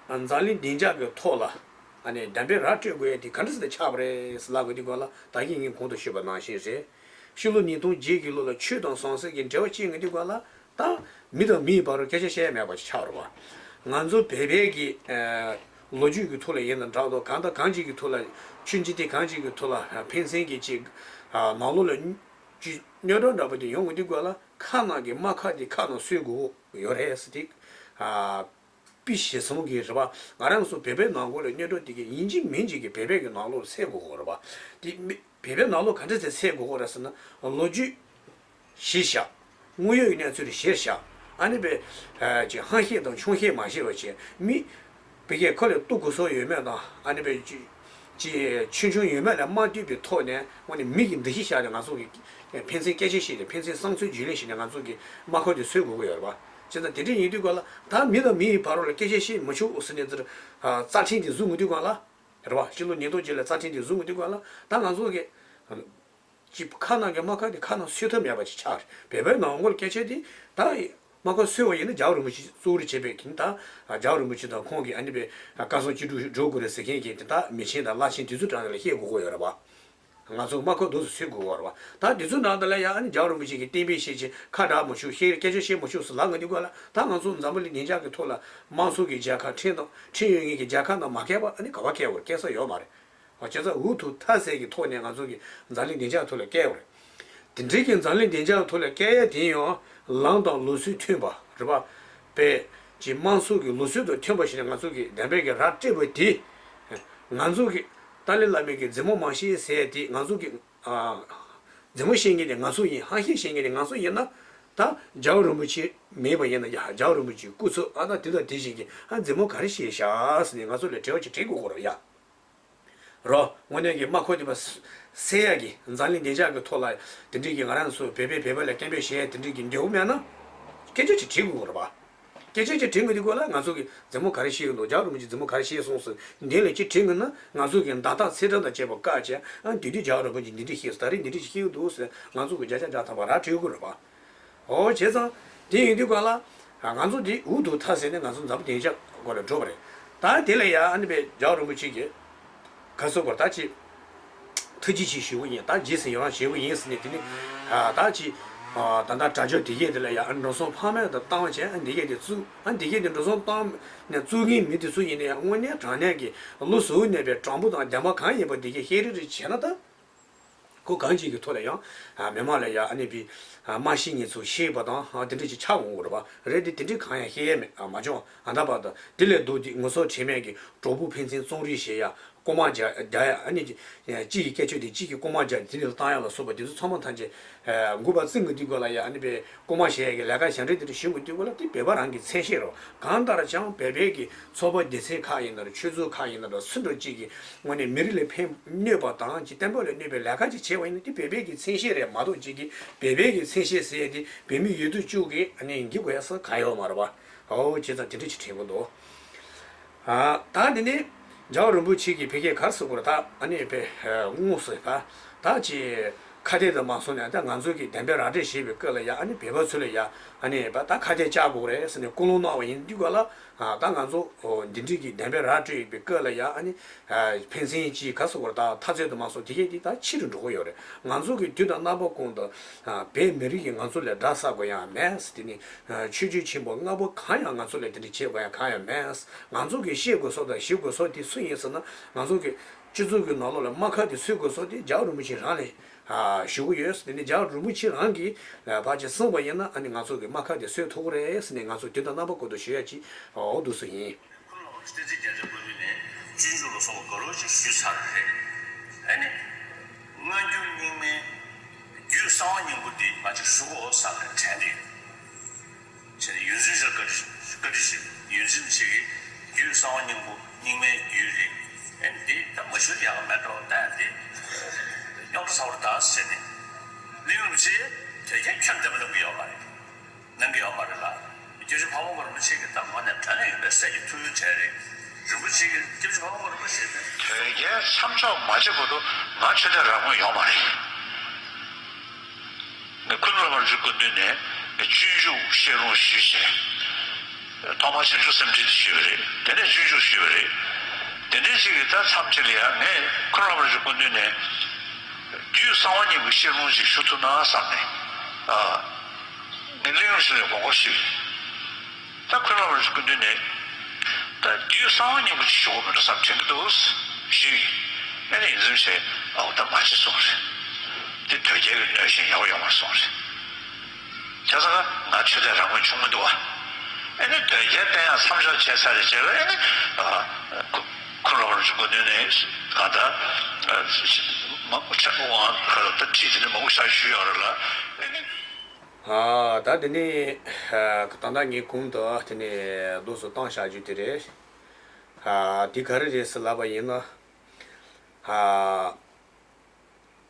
འཛམ་གླིང་བདེ་འཇགས་ཀྱི་ཐོག་ལ། ཨ་ནི་བདེན་པའི་ར་སྤྲོད་དགོས་ཡ་དེ་ག་འདྲ་ཟེར་ནས་ཆགས་པ་རེད་ཟེར་ལབ་དགོས་དུས་ག་ལ། ད་གིན་ངས་གོང་དུ་ཞུས་པ་ནང་བཞིན་རེད། ཕྱི་ལོ་ཉིས་སྟོང་བརྒྱད་ཀྱི་ལོ་ལ་ཆོས་དང་ཟང་ཟིང་གི་འབྲེལ་བ་བཅད་ངེས་དུས་ག་ལ། ད་མི་དང་མི་ཡི་བར་དུ་སྐད་ཆ་བཤད་ཡ་མེད་པ་ཞིག་ཆགས་རེད་བ། ང་ཚོ་བོད་པའི་གི། ཨ། ལོ་རྒྱུས་ཀྱི་ཐོག་ལ་ཡིན་ན་འདྲ་འདུག་གང་དང་གང་ཅིག་གི་ཐོག་ལ། ཆུ་འཇིག་རྟེན་གང་ཅིག་གི་ཐོག་ལ་ཕན་ཚུན་གྱི་ཅིག་ནང་ལོགས་ལ་ཅིག་རྙོག་དྲ་འདྲ་པོ་དེ་ཡོང་གི་དུས་ག་ལ། ཁ་ནང་གི་རྨ་ཁ་དེ་ཁ་ནང་བཟོ་དགོས་ཡོད་རེད་ཟེར་ཏེ། ཨ། དཔེ་བཞག་སོང་གི་རེད་བ། ང་རང་ཚོ་བོད་པའི་ནང་ཁུལ་ལ་རྙོག་དྲ་དེ་གི་ཡིན་གཅིག་མིན་གཅིག་གི་བོད་པའི་གི་ནང་ལོགས་ལ་སེལ་དགོས་ཀྱི་རེད་བ། དེ་མི་བོད་པའི་ནང་ལོགས་ག་འདྲ་ཟེར་སེལ་དགོས་ཀྱི་རེད་ཟེར་ན། ལོ་རྒྱུས་གཞིར་བཞག་དངོས་ཡོད་ཀྱི་གནས་ཚུལ་གཞིར་བཞག་ཨ་ནི་བའི། ཨ། ཅིག་ཧང་ཤེད་དང་ཆུང་ཤེད་མ་བྱེད་པ་བྱས། མི་བོད་སྐད་ཁ་ལ་གཏུག་དགོས་བཟོ་ཡོད་མེད་དང་། ཨ་ནི་བའི་ཅིག་ཅིག་ཆུང་ཆུང་ཡོད་མེད་ལ་མ་ལྟོས་པའི་ཐོག་ནས། དངོས་གནས་མི་གི་འདུ་ཤེས་བཞག་ནས་ང་ཚོ་གི་ཕན་ཚུན་སྐད་ཆ་བཤད་དེ། ཕན་ཚུན་བསམ་ཚུལ་བརྗེ་ལེན་བྱས་ནས་ང་ཚོ་གི་རྨ་ཁ་དེ་བཟོ་དགོས་ཀྱི་ཡོད་རེད་བ། བྱས་ཙང་དེ་འདྲ་ཡིན་དུས་ག་ལ། ད་མི་དང་མི་ཡི་བར་ལ་སྐད་ཆ་བཤད་མི་ཆོག་ཟེར་ནས་ཚུར། ཨ། རྩ་ཁྲིམས་དེ་བཟོ་ངེས་དུས་ག་ལ། རེད་བ། ཕྱི་ལོ་ཉིས་སྟོང་བརྒྱད་ལ་རྩ་ཁྲིམས་དེ་བཟོ་ངེས་དུས་ག་ལ། ད་ང་ཚོ་གི་ཅིག་ཁ་ནང་གི་རྨ་ཁ་དེ་ཁ་ནང་བཟོ་ཐབས་མེད་པ་ཅིག་ཆགས་རེད། བོད་པའི་ནང་ཁུལ་སྐད་ཆ་དེ་ད་རྨ་ཁ་བཟོ་བ་ཡིན་ན་རྒྱལ་བ་རིན་པོ་ཆེ་གཙོ་བོར་བྱས་པའི་གི། ད་རྒྱལ་བ་རིན་པོ་ཆེ་དང་ཁོང་གི་ཨ་ནི་བའི་བཀའ་གསུང་ཅི་སྒྲུབ་སྒྲུབ་དགོས་རེད་ཟེར་མཁན་གྱི་དེ། ད་མི་ཆེན་དང་བླ་ཆེན་དེ་ཚོ་དྲང་ལ་བཤད་དགོས་ཀྱི་ཡོད་རེད་བ། ང་ཚོ་རྨ་ཁ་དེ་ཚོ་བཟོ་དགོས་ཀྱི་ཡོད་རེད་བ། ད་དེ་ཚོ་ནང་དུ་ལ་ཡ་ཨ་ནི་རྒྱལ་བ་རིན་པོ་ཆེ་གི་བསྟན་པའི་ཤེས་བྱ་ཁ་གྲག་མི་ཆོག་ཤེས། སྐད་ཆ་བཤད་མི་ཆོག་ཟེར་ལབ་ངེས་དུས་ག་ལ། ད་ང་ཚོ་འཛམ་བུ་གླིང་བདེ་འཇགས་ཀྱི་ཐོག་ལ་དམངས་གཙོ་གི་རྒྱལ་ཁབ། ཁྲིམས་དང་ཁྲིམས་ཡོད་མཁན་གྱི་རྒྱལ་ཁབ་ནང་མ་བཀལ་བ་ཨ་ནི་ག་པར་བཀལ་དགོས། བཀལ་ས་ཡོད་མ་རེད། བྱས་ཙང་འུ་ཐུག་མཐའ་ཟད་ཀྱི་ཐོག་ནས་ང་ཚོ་གི་འཛམ་གླིང་བདེ་འཇགས་ཐོག་ལ་བཀལ་བ་རེད། དེ་འདྲའི་གི་འཛམ་གླིང་བདེ་འཇགས་ཐོག་ལ་བཀལ་ཡ་དེ་ཡང་ལམ་དང་ལུགས་སྲོལ་མཐུན་པ་རེད་པ། པའི་ཅིག་དམངས་གཙོ་གི་ལུགས་སྲོལ་དང་མཐུན་པ་ཞིག་ནས་ང་ཚོ་གི་བདེན་པའི་གི་ར་སྤྲད་པ་དེ། ང་ཚོ་གི་ཏཱ་ལའི་བླ་མའི་གི་མཛུབ་མོ་མ་བཞེས་ཟེར་ཡ་དེ། ང་ཚོ་གི། ཨ། མཛུབ་མོ་བཞེས་མཁན་དེ་ང་ཚོ་ཡིན། ཧང་ཤེད་བཞེས་མཁན་དེ་ང་ཚོ་ཡིན་ན། ད་རྒྱལ་བ་རིན་པོ་ཆེ་མེད་པ་ཡིན་ན་ཡ། རྒྱལ་བ་རིན་པོ་ཆེའི་སྐུ་ཚབ་ཨ། ད་དེ་དང་དེ་བཞིན་གྱི། ཨ། མཛུབ་མོ་ག་རེ་བཞེས་བཞག་ཟེར་ནས་ང་ཚོ་ལ་དྲི་བ་ཅིག་དྲི་དགོས་ཀྱི་རེད་ཡ། རོ། དངོས་གནས་ཀྱི་རྨ་ཁ་དེ་བ་སེལ་ཡ་གི། འཛམ་གླིང་བདེ་འཇགས་ཀྱི་ཐོག་ལ་དེ་འདྲའི་གི་ང་རང་ཚོ་བོད་པས་བོད་པ་ལ་སྐད་འབོད་བྱེད་ཡ་དེ་འདྲའི་གི་འབྲས་བུ་མེད་ན། སྐད་ཆ་ཅིག་དྲི་དགོས་རེད་པ། སྐད་ཆ་ཅིག་དྲི་དགོས་དུས་ག་ལ། ང་ཚོ་གི་མཛུབ་མོ་ག་རེ་བཞེས་ཀྱི་འདུག་རྒྱལ་བ་རིན་པོ་ཆེ་མཛུབ་མོ་ག་རེ་བཞེས་སོང་ཟེར་འདི་ལ་ཅིག་དྲི་དགོས་ན། ང་ཚོ་གི་བརྡ་རྟགས་ཚེས་གྲངས་དང་བཅས་པ་བཀག་བྱས། ཨ། དེ་དུས་རྒྱལ་བ་རིན་པོ་ཆེ་འདི་འདྲ་བཤད་སོང་། ད་རེས་འདི་འདྲ་ཅིག་བཤད་ཀྱི་འདུག་ཟེར་ང་ཚོ་གི་བརྒྱ་ཆ་བརྒྱ་ཐམ་པ་ར་སྤྲོད་དགོས་རེད་པ། ཨོ། བྱས་ཙང་དེ་ཡིན་དུས་ག་ལ། ང་ཚོ་འདི་འུ་ཐུག་མཐའ་ཟད་ནས་ང་ཚོ་འཛམ་བུ་གླིང་བདེ་འཇགས་སྐོར་ལ་འགྲོ་བ་རེད། ད་དེ་ལ་ཡ་ཨ་ནི་བའི་རྒྱལ་བ་རིན་པོ་ཆེ་གིས་ག་ཚོད་སྐོར་ད་ཅིག་ཐུགས་རྗེ་ཆེ་ཞུ་གི་ཡིན། ད་རྗེས་སུ་ཡི་རང་ཞུ་གི་ཡིན་ཟེར་ནས། དེ་ནི། ཨ། ད་ཅིག་ཨ། ད་ལྟ་དྲ་རྒྱ་དེ་གས་དེ་ལ་ཡ། ཨ། འགྲོ་སོང་ཕ་མེས་དང་བཏང་བྱས། ཨ། འདི་གས་དེ་བཙུགས། ཨ། འདི་གས་དེ་འགྲོ་སོང་བཏང་ནས་བཙུགས་མཁན་མི་དེ་ཚོ་ཡིན་ན་ཡང་། དངོས་གནས་དྲང་གནས་ཀྱི་ལོ་གསར་བའི་ནས་པའི་དྲང་པོ་དང་བདེན་པ་གང་ཡིན་པ་འདི་གས་ཤེས་རིག་རིག་བྱས་ན། ད་ཁོ་གང་ཅིག་གི་ཐོག་ལ་ཡང་། ཨ། མི་མང་ལ་ཡ་ཨ་ནི་བི། ཨ། མ་ཤེས་མཁན་ཚོ་ཤེས་པ་དང་། ཨ། དེ་འདྲ་ཅིག་ཆགས་འོང་གི་རེད་པ། རེད་དེ། དེ་འདྲ་གང་ཡང་ཤེས་ཡ་མེད། ཨ། མ་བྱུང་། ཨ། ད་བར་དུ་དེ་ལས་ལྡོག་སྟེ་ངོ་སོ་དྲི་མེད་ཀྱི་གྲོགས་པོ་ཕན་ཚུན་བཙོང་རེས་བྱེད་ཡ། ལྐོག་མ་རྒྱག་རྒྱག་ཡ། ཨ་ནི་གཅིག་གིས་སྐད་ཆ་དེ་གཅིག་གིས་ལྐོག་མ་རྒྱག་དེ་འདྲ་ལ་བཏང་ཡ་ལ་སོགས་པ་དེ་ཚོ་ཚང་མ་ཐམས་ཅད། ཨ། འགོ་པ་བཙུགས་ངེས་དུས་ག་ལ་ཡ་ཨ་ནི་བའི་ལྐོག་མ་བྱེད་ཡ་གི་ལས་ཀ་ཞབས་འདྲེན་དེ་འདྲ་ཞུ་ངེས་དུས་ག་ལ། དེ་བོད་པ་རང་གི་མཚན་ཤས་རེད། གང་ལྟར་ཀྱང་བོད་པའི་གི་ཚོགས་པ་སྡེ་ཚན་ཁག་ཡིན་ན་རེད། ཆོས་ཚོགས་ཁག་ཡིན་ན་རེད། སུ་འདྲ་ཅིག་གིས་དངོས་གནས་མི་རིགས་ལ་ཕན་གནོད་པ་དང་། ཅིག་བསྟན་པ་ལ་གནོད་པའི་ལས་ཀ་ཅིག་བྱས་པ་ཡིན་ན། དེ་བོད་པའི་གི་མཚན་ཤས་རེད་མ་གཏོགས། ཅིག་གིས་བོད་པའི་གི་མཚན་ཤས་ཟེར་ཡ་དེ་བོད་མི་ཡོད་དོ་ཅོག་གིས་ཨ་ནི་འགེབས་དགོས་ཡ་ས་གང་ཡོད་མ་རེད་པ། ཨོ། བྱས་ཙང་དེ་འདྲ་ཅིག་དྲན་གྱི་འདུག་ཨ། ད་འདི་ནི་རྒྱལ་བ་རིན་པོ་ཆེ་གིས་ཕ་གིར་ག་རེ་ཟེར་དགོས་རེད། ད་ཨ་ནི་བའི་དངོས་སུ་ད་ད་ཅིག་ཁ་གཏད་དུ་མ་སོང་ནས། ད་ང་ཚོ་གིས་བདེན་པའི་ར་སྤྲོད་བྱེད་པའི་སྐབས་ལ་ཡ་ཨ་ནི་བོད་པ་ཚོ་ལ་ཡ་ཨ་ནི་བ་ད་ཁ་གཏད་བཅག་དགོས་རེད་ཟེར་ནས་ཀུན་སློང་གནང་བ་ཡིན་དུས་ག་ལ། ཨ། ད་ང་ཚོ་འདི་འདྲའི་གི་བདེན་པའི་ར་སྤྲོད་པའི་སྐབས་ལ་ཡ་ཨ་ནི། ཨ། ཕན་ཚུན་གྱི་ག་རེ་ཟེར་དགོས་རེད། ད་འཐབ་རྩོད་དུ་མ་སོང་དེ་གས་དེ་ད་ཕྱི་རུ་འགྲོ་གི་ཡོད་རེད། ང་ཚོ་གི་དུས་དང་རྣམ་པ་ཀུན་ཏུ། ཨ། བོད་མི་རིགས་ཀྱིས་ང་ཚོ་ལ་དགྲ་བཟའ་དགོས་ཡ་མེད། དེ་ནི། ཨ། ཆོས་བརྒྱུད་ཆེན་པོ་ལྔ་པོ་གང་ཡང་ང་ཚོ་ལ་དེ་འདྲ་བྱེད་དགོས་ཡ་གང་ཡང་མེད། ང་ཚོ་གི་བཤད་དགོས་ས་དང་ཞུ་དགོས་ས་དེ་སུ་ཡིན་ཟེར་ན། ང་ཚོ་གི་སྤྱི་ཚོགས་ཀྱི་ནང་ལོགས་ལ་རྨ་ཁ་དེ་བཟོ་དགོས་ས་དེ་རྒྱལ་བ་རིན་པོ་ཆེ་རང་ལ། ཞུ་གི་ཡོད། དེ་ནས་རྒྱལ་བ་རིན་པོ་ཆེ་རང་གིས་ཕར་ཅིག་གསུངས་པ་ཡིན་ན་ཨ་ནི་ང་ཚོ་གི་རྨ་ཁ་དེ་སོན་ཐུབ་ཀྱི་རེད་ཟེར་ནས་ང་ཚོ་དུས་དང་རྣམ་པ་ཀུན་ཏུ་ཞུ་ཡ་ཅིག་འོ་འདུག་སེ་ཡིན། ཁོ་ལ་བསྟན་འཛིན་རྒྱ་མཚོའི་སྐུ་མདུན་ནས་སྤྱོད་འཇུག་ལ་སོགས་པ་ག་རེ་ཞིག་ཞུས་ཚར་རེད། ཨ་ནི་སྔ་འགྱུར་རྙིང་མའི་རྒྱུད་གསང་བ་སྙིང་པོ་འདི་ང་ཅིག་ཞུ་དགོས་བསམ་ནས་དྲན་གྱི་ཡོད། བྱས་ནས་ཡོངས་འཛིན་ཞིག་བཀའ་འདྲི་བཀའ་འདྲི་ཞུས། ཡོངས་འཛིན་ཞིག་གིས་རྒྱུད་གསང་བ་སྙིང་པོ་རྙིང་མའི་རྒྱུད་རེད། ཨེ་འདི་ད་མ་ཞུ་ཡག་མེད་འགྲོ། ད་འདི་རྙོག་དྲ་ཚ་བོ་རེད་ད་ཟེར་ནས། གླིང་རིན་པོ་ཆེས་དོལ་རྒྱལ་ཁྱོན་བསྡད་པ་གནང་གི་ཡོད་མ་རེད། གནང་གི་ཡོད་མ་རེད་ལ། སྐྱབས་རྗེ་ཕ་བོང་ཁ་རིན་པོ་ཆེ་གིས་ད་ངོ་ནས་དྲན་ནས་ཡོད་པའི་སྲས་ཀྱི་ཐུགས་ཡོན་གྲལ་རེད། རིན་པོ་ཆེ་གིས་སྐྱབས་རྗེ་ཕ་བོང་ཁ་རིན་པོ་ཆེ་དེ་དོལ་རྒྱལ་མཚམས་འཇོག་མ་བྱེད་བར་དུ་ང་ཆོས་དད་རང་མོས་ཡོད་མ་རེད། ངས་ཁུ་ནུ་བླ་མ་རིན་པོ་ཆེའི་སྐུ་མདུན་ནས་སྤྱོད་འཇུག་བཤད་ལུང་ཞུས་བྱས། ཐོག་མར་བྱང་ཆུབ་སེམས་འགྲེལ་དེ་ཞུས་པ་རེད། དེ་ནས་སྤྱོད་འཇུག་ཞུས་པ་རེད། དེ་འདྲའི་ཞིག་གིས་ད་མཚམས་གཅིག་ལ་ཡང་ངས་ཁུ་ནུ་བླ་མ་རིན་པོ་ཆེའི་སྐུ་མདུན་ནས་རྒྱུད་གསང་བ་སྙིང་པོའི་བཤད་ལུང་ཞིག་ཞུ་ཐུབ་ན་བསམ་ནས། ཨ། ངས་གླིང་རིན་པོ་ཆེ་ལ་དགོངས་སྐོར་ཞུས། ད་ཁུ་ནུ་བླ་མ་རིན་པོ་ཆེའི་སྐུ་མདུན་ནས། ད་རྒྱུད་གསང་བ་སྙིང་པོ་ཅིག་ཞུ་དགོས་མི་འདུག་བསམ་དྲན་གྱི་འདུག་ཞུས། ཨ་ནི་ཡོངས་འཛིན་ཞིག་ཨའོ་ད་མ་བྱེད་གསུངས་རེད། འདི་དོལ་རྒྱལ་གྱི་གནོད་ཞེན་ཡག་པོ་ཡོད་མ་རེད་གསུངས་རེད། བྱས་ཙང་ང་ཆོས་དད་རང་མོས་བྱུང་མི་འདུག་བ། ཨ་ནི་དོལ་རྒྱལ་བསྟེན་ཡག་མཚམས་འཇོག་བྱས་ཚར་རེད་བྱས་པ། ཨ་ནི་ཨ་ཁུ་ཁུ་ནུ་བླ་མ་རིན་པོ་ཆེའི་སྐུ་མདུན་ནས་གང་ལྟར་ཨ་མ་ཆེན་པོ་དབང་ག་ལ་ད་ཁྲིད་དེ་འདྲ་མང་པོ་ཞིག་ཞུས་ཡོད་རེད་ལ། ཨ་ནི། ཨ། ད་དེ་ནས་ཨ་ད་ལྟ་ངས་གོང་དུ་དེ་ནས་རྡོ་སོ་བཏང་བཞག་རྒྱུ་དེ་རེད། ཨ་དེ་ག་རེ་རེད་ཟེར་ལབ་པ་ཡིན་ན། ཨ་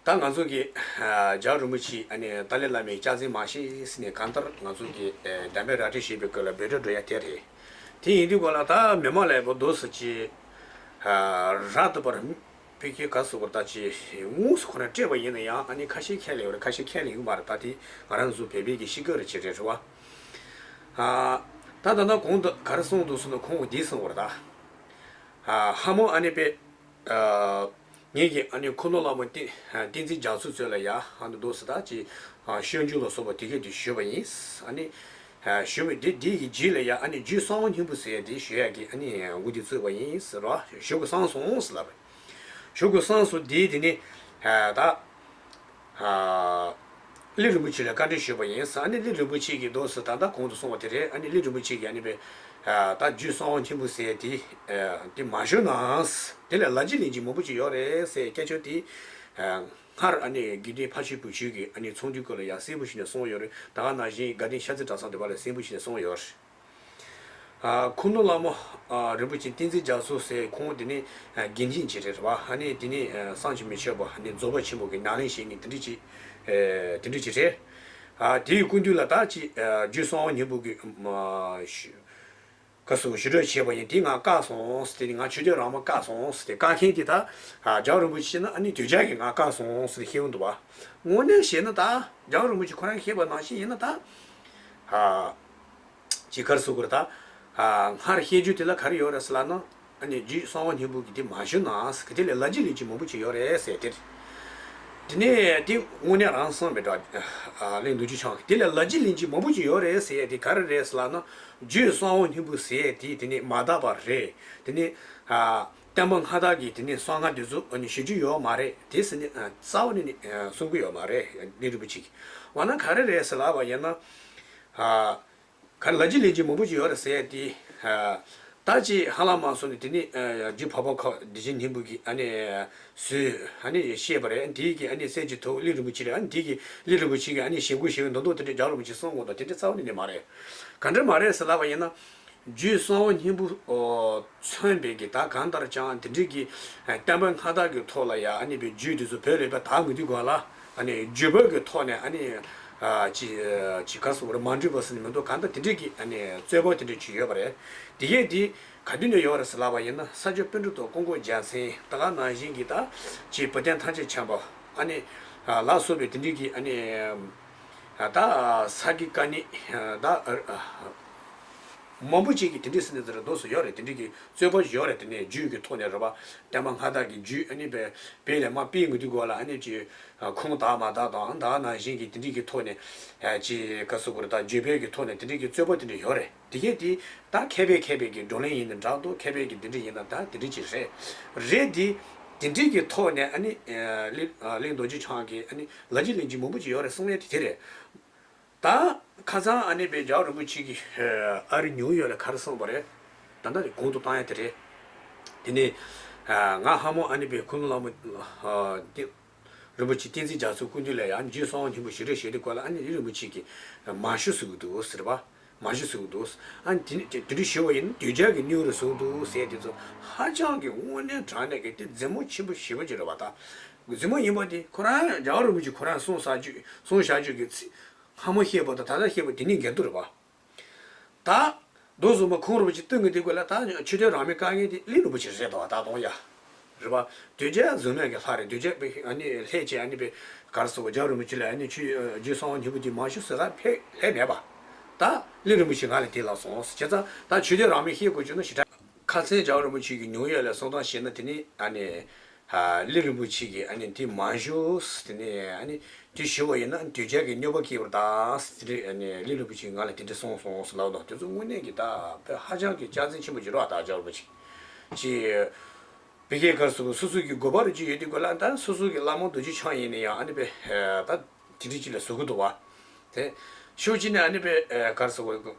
ད་ང་ཚོ་གི་ཨ་རྒྱལ་བ་རིན་པོ་ཆེ་ཨ་ནི་ཏཱ་ལའི་བླ་མའི་སྐྱག་རྫུན་མ་བཤད་ཟེར་ནས་གང་ལྟར་ང་ཚོ་གི་ཨ་བདེན་པའི་རལ་གྲི་ཞེས་པའི་སྐོར་ལ་འབོད་སྒྲ་སྒྲོག་ཡ་དེ་རེད། དེ་ཡིན་དུས་གོ་ལ་ད་མི་མང་ལ་ཡག་པོ་རྡོ་སོ་ཅིག་ཨ་རག་ཐུབ་པར། བོད་ཀྱི་ག་སུ་གོ་ད་ཅི་དངོས་སུ་ཁོ་ན་སྤྲད་པ་ཡིན་ན་ཡང་ཨ་ནི་ཁ་ཤས་ཁས་ལེན་ཡོད་རེད། ཁ་ཤས་ཁས་ལེན་ཡོད་མ་རེད། ད་དེ་ང་རང་ཚོ་བོད་པའི་གི་གཤིས་ཀ་རེད། ཅི་རེད་རེད་བ། ཨ་ད་ད་ལྟ་གོང་དུ་ག་རེ་གསུངས་འདུག་ཟེར་ན་ཁོང་གིས་འདི་གསུངས་པ་རེད་ད། ཨ་ཧ་མོ་ཨ་ནི་པས་ཨ་ངེད་ཀྱིས་ཨ་ནི་ཁུ་ནུ་བླ་མ་བསྟན་བསྟན་འཛིན་རྒྱ་མཚོ་ཚོ་ལ་ཡ་ཨ་ནི་འདུག་ཟེར་ད་ཅི་ཨ་སྤྱོད་འཇུག་ལ་སོགས་པ་དེ་གས་དེ་ཞུས་པ་ཡིན། ཨ་ནི་ཨ་ཞུས་པ་དེ་དེ་གི་རྗེས་ལ་ཡ་ཨ་ནི་རྒྱུད་གསང་བ་སྙིང་པོ་ཟེར་ཡ་དེ་ཞུ་ཡ་གི་ཨ་ནི་འགོ་དེ་བཙུགས་པ་ཡིན་ཟེར་བ་ཞུ་དགོས་བསམ་སོང་ཟེར་ལབ་པ། ཞུ་དགོས་བསམ་སོང་། དེ་དེ་ནི་ཨ་ད་ཨ་གླིང་རིན་པོ་ཆེ་ལ་བཀའ་འདྲི་ཞུས་པ་ཡིན། ཨ་ནི་གླིང་རིན་པོ་ཆེ་གིས་འདུག་ཟེར་ད་ལྟ་གོང་དུ་གསུངས་པ་དེ་རེད། ཨ་ནི་གླིང་རིན་པོ་ཆེ་གིས་ཨ་ནི་པས་ཨ་ད་རྒྱུད་གསང་བ་སྙིང་པོ་ཟེར་དེ་ཨ་དེ་མ་ཞུ་ན། དེ་ལ་ལ་རྒྱུ་ལེན་རྒྱུ་མང་པོ་ཅིག་ཡོད་རེད་ཟེར་སྐད་ཆ་དེ་ཨ་སྔར་ཨ་ནི་དགེ་འདུན་ཕ་ཆོས་བུ་ཆོས་ཀྱིས་ཨ་ནི་ཚོགས་འདུའི་སྐོར་ལ་ཡང་གསལ་པོ་ཞིག་ནས་གསུངས་ཡོད་རེད། ད་ག་ནང་བཞིན་དགའ་ལྡན་ཤར་རྩེ་གྲྭ་ཚང་དེ་བ་ལ་གསལ་པོ་ཞིག་ནས་གསུངས་ཡོད་རེད། ཨ་ཁུ་ནུ་བླ་མ་ཨ་རིན་པོ་ཆེ་བསྟན་འཛིན་རྒྱ་མཚོ་ཟེར་ཁོང་དེ་ནི་ཨ་དགེ་འདུན་ཅིག་རེད་བ། ཨ་ནི་དེ་ནི་ཨ་བསམ་གྱིས་མི་ཁྱབ་པ་ཨ་ནི་རྫོགས་པ་ཆེན་པོ་གི་ཉམས་ལེན་བྱེད་མཁན་དེ་འདྲ་ཅིག་ཨེ་དེ་འདྲ་ཅིག་རེད། ཨ་དེའི་སྐུ་མདུན་ལ་ད་ཅིག་ཨ་རྒྱུད་གསང་བ་སྙིང་པོ་གི་མ་ཞུ་ག་སུ་ཞུ་སྒྲོག་བྱས་པ་ཡིན། དེ་ང་བཀག་སོང་ཟེར། དེ་ནི་ང་ཆོས་དད་རང་མོས་བཀག་སོང་ཟེར། དེ་བཀག་མཁན་དེ་ད་ཨ་རྒྱལ་བ་རིན་པོ་ཆེ་ན་ཨ་ནི་དོལ་རྒྱལ་གྱིས་ང་བཀག་སོང་ཟེར་བཤད་ཀྱི་འདུག་བ། དངོས་གནས་བཤད་ན་ད་རྒྱལ་བ་རིན་པོ་ཆེ་ཁོ་རང་བཤད་པ་ནང་བཞིན་ཡིན་ན་ད་ཨ། ཅིག་ག་རེ་ཟེར་དགོས་རེད་ད། ཨ་སྔར་བཤད་རྒྱུ་དེ་ལ་ག་རེ་ཡོད་རེད་ཟེར་ལབ་ན། ཨ་ནི་རྒྱུད་གསང་བ་སྙིང་པོ་གི་དེ་མ་ཞུ་ན་ཟེར་གི་དེ་ལས་ལ་རྒྱུ་ལེན་རྒྱུ་མང་པོ་ཅིག་ཡོད་རེད་ཟེར་དེ་རེད། དེ་ནས་དེ་དངོས་གནས་རང་བསམ་པའི་འདྲ། ཨ་གླིང་རྡོ་རྗེ་འཆང་གིས་དེ་ལས་ལ་རྒྱུ་ལེན་རྒྱུ་མང་པོ་ཅིག་ཡོད་རེད་ཟེར་ཡ་དེ་ག་རེ་རེད་ཟེར་ལབ་ན། རྒྱུད་གསང་བ་སྙིང་པོ་ཟེར་ཡ་དེ་དེ་ནི་མ་དག་པ་རེད། དེ་ནི་ཨ་བསྟན་པ་སྔ་དར་གྱི་དེ་ནི་གསང་སྔགས་དེ་ཚོ་ཨ་ནི་ཞུ་རྒྱུ་ཡོད་མ་རེད་དེ་ཟེར་ནས་ཨ་རྩ་བ་ནས་ནི་ཨ་གསུང་གི་ཡོད་མ་རེད། གླིང་རིན་པོ་ཆེ་གིས་འོ་ན་ག་རེ་རེད་ཟེར་ལབ་པ་ཡིན་ན། ཨ། ག་རེ་ལ་རྒྱུ་ལེན་རྒྱུ་མང་པོ་ཅིག་ཡོད་རེད་ཟེར་ཡ་དེ། ཨ་ད་ཅིག་ཧ་ལམ་མ་སོང་ནས་དེ་ནི་ཨ་རྒྱུད་འཕགས་པ་ཁ་བདེ་ཆེན་སྙིང་པོ་གི་ཨ་ནི་ཟུར་ཨ་ནི་བཤད་པ་རེད། དེའི་གི་ཨ་ནི་གསལ་བྱེད་ཐོག་གླིང་རིན་པོ་ཆེ་རེད། ཨ་ནི་དེའི་གི་གླིང་རིན་པོ་ཆེ་གི་ཨ་ནི་ཞེན་ཁོག་ཞེ་བའི་མདོ་མདོ་དེ་འདྲ་རྒྱལ་བ་རིན་པོ་ཆེས་གསུང་དགོས་དང་དེ་འདྲ་རྩ་བ་ནས་ནི་མ་རེད། ག་འདྲ་མ་རེད་ཟེར་ལབ་པ་ཡིན་ན། རྒྱུད་གསང་བ་སྙིང་པོ་མཚོན་པའི་གི་ད་གང་ལྟར་ཀྱང་དེ་འདྲའི་གི་བསྟན་པ་སྔ་དར་གི་ཐོག་ལ་ཡ་ཨ་ནི་པའི་རྒྱུད་དེ་ཚོ་བོད་ལ་ཡོད་པ་དག་མི་འདུག་ག་ལ། ཨ་ནི་རྒྱུད་པ་གི་ཐོག་ནས་ཨ་ནི་ཨ་ཅི་ཅི་ག་སུ་བར་མ་འགྲིག་པ་ཟེར་ནས་མི་འདུག་གང་ལྟར་དེ་འདྲའི་གི་ཨ་ནི་རྩོད་པ་དེ་འདྲ་ཅིག་ཡོད་པ་རེད། དེ་གས་དེ་ག་དུས་ནས་ཡོད་རེད་ཟེར་ལབ་པ་ཡིན་ན་ས་སྐྱ་པཎ་གྲུབ་དང་ཀུན་དགའ་རྒྱལ་མཚན་ད་ག་ནང་བཞིན་གྱི་ད་ཅི་བུ་སྟོན་ཐམས་ཅད་མཁྱེན་པ་ཨ་ནི་ལ་སོགས་པའི་དེ་འདྲའི་གི་ཨ་ནི་ད་ས་དགེ་བཀའ་རྙིང་ད། མང་པོ་ཅིག་གིས་དེ་འདྲའི་ཟེར་ནས་ཟེར་རེད་འདུག་སེ་ཡོད་རེད། དེ་འདྲའི་གི་རྩོད་པ་ཡོད་རེད། དེ་ནས་རྒྱུད་ཀྱི་ཐོག་ནས་རེད་པ། བསྟན་པ་སྔ་དར་གྱི་རྒྱུད་ཨ་ནི་བས་བས་ལས་མ་སྤེལ་མི་འདུག་གོ་ལ། ཨ་ནི་ཅི་ཁུངས་དག་མ་དག་དང་ད་ནང་བཞིན་གྱི་དེ་འདྲའི་གི་ཐོག་ནས་ཅི་ག་སུ་གོ་རེད་ད་རྒྱུད་པའི་གི་ཐོག་ནས་དེ་འདྲའི་གི་རྩོད་པ་དེ་འདྲ་ཡོད་རེད། དེ་གས་དེ་ད་མཁས་པའི་མཁས་པའི་གི་བགྲོ་གླེང་ཡིན་ན་འདྲ་འདུག་མཁས་པའི་གི་དེ་འདྲ་ཡིན་ན་ད་དེ་འདྲ་ཅིག་རེད། རེད་དེ། དེ་འདྲའི་གི་ཐོག་ནས་ཨ་ནི་ཨ་གླིང་གླིང་རྡོ་རྗེ་འཆང་གིས་ཨ་ནི་ལ་རྒྱ་གླིང་རྗེ་མང་པོ་ཅིག་ཡོད་རེད་གསུང་ཡས་དེ་དེ་རེད། ད་ཁ་སང་ཨ་ནི་པའི་རྒྱལ་བ་རིན་པོ་ཆེ་གིས་ཨ་རི་ཉུའུ་ཡོག་ལ་ག་རེ་གསུངས་པ་རེད། ད་ལྟ་གོང་དུ་བཏང་ཡ་དེ་རེད། དེ་ནས་ང་ཧ་མོ་ཨ་ནི་པའི་ཁུ་ནུ་ལ་མོ་རིན་པོ་ཆེ་བསྟན་འཛིན་རྒྱ་མཚོའི་སྐུ་མདུན་ལ་ཡང་རྗེ་གསང་བ་སྙིང་པོ་ཞེ་དྲག་བཞེས་དུས་སྐབས་ལ་ཨ་ནི་ལི་རིན་པོ་ཆེ་གིས་མང་ཤོས་ཟེར་གི་འདུག་ཟེར་བ། མང་ཤོས་ཟེར་གི་འདུག་ཨ་ནི་དེ་ནི་དེ་དེ་འདྲ་ཞུ་བ་ཡིན་ན་དོལ་རྒྱལ་གྱི་སྨྱོ་རུ་ཟེར་གི་འདུག་ཟེར་དེ་ཚོ་ཧ་ཅང་གི་དངོས་གནས་དྲང་གནས་ཀྱི་དེ་མཛེས་མོ་ཆེན་པོ་ཞེ་པོ་ཅིག་རེད་བ་ད། མཛེས་མོ་ཡིན་པ་དེ་ཁོ་རང་རྒྱལ་བ་རིན་པོ་ཆེ་ཁོ་རང་གསུངས་ས་ཅིག་གསུངས་བཞག་ཅིག་གི་ཚིག་ཧ་མོ་བཤད་པ་དང་ད་ལྟ་བཤད་པ་དེ་གཉིས་འགལ་འདུ་རེད་བ། ད། མདོ་གཟུངས་མ་ཁུངས་རིན་པོ་ཆེ་སྟོན་གྱི་དེ་སྐོར་ལ་ད་ཆོས་དད་རང་མོས་དཀའ་ངལ་དེ་གླིང་རིན་པོ་ཆེ་རེད་དོ་ད་དོང་ཡ། རེད་པ། དོལ་རྒྱལ་གཟུངས་མའི་གི་ལྷ་རེད་དོལ་རྒྱལ་པའི་ཨ་ནི་ལྷས་ཀྱི་ཨ་ནི་པའི་གར་སོགས་རྒྱལ་རིན་པོ་ཆེ་ལ་ཨ་ནི་ཆོས་རྗེ་གསང་བ་སྙིང་པོ་དེ་མང་ཤོས་ཟེར་ག་ཕེབས་ལྷས་མེད་པ། ད་གླིང་རིན་པོ་ཆེ་ང་ལ་དེ་ལ་སོང་བྱས་ཙང་ད་ཆོས་དད་རང་མོས་ཤེས་དགོས་བྱུང་ན་ཞེ་དྲག་ཁ་སང་རྒྱལ་རིན་པོ་ཆེ་གི་ཉུང་ཡོད་ལ་གསུང་སྟངས་བཤད་ན་དེ་ནི་ཨ་ནི། ལི་རིན་པོ་ཆེ་གིས་ཨ་ནི་དེ་མ་ཞུ་ཟེར་ནས་ཨ་ནི་དེ་ཞུ་བ་ཡིན་ན་དོལ་རྒྱལ་གྱི་སྨྱོ་པ་སྐྱེས་པར་གདའ་ཟེར་དེ་ཨ་ནི་ལི་རིན་པོ་ཆེས་ང་ལ་དེ་འདྲ་གསུངས་སོང་ཟེར་ལབ་དང་དེ་ཚོ་དངོས་གནས་ཀྱི་ད་དཔེ་ཧ་ཅང་གི་སྐྱག་རྫུན་ཆེན་པོ་ཅིག་རེད་བ་ད་རྒྱལ་རིན་པོ་ཆེ་ཅེས་བི་ཀེ་གར་སོགས་སོ་སོ་གི་དགོས་པ་རུ་ཅིག་ཡོད་དུས་གོ་ལ་ད་སོ་སོ་གི་བླ་མ་རྡོ་རྗེ་འཆང་ཡིན་ན་ཡང་ཨ་ནི་དཔེ་ད་དེ་འདྲ་ཅིག་ལ་བཟོ་གི་འདུག་བ། དེ་ཤུགས་ཅིག་ནས་ཨ་ནི་དཔེ་གར་སོགས།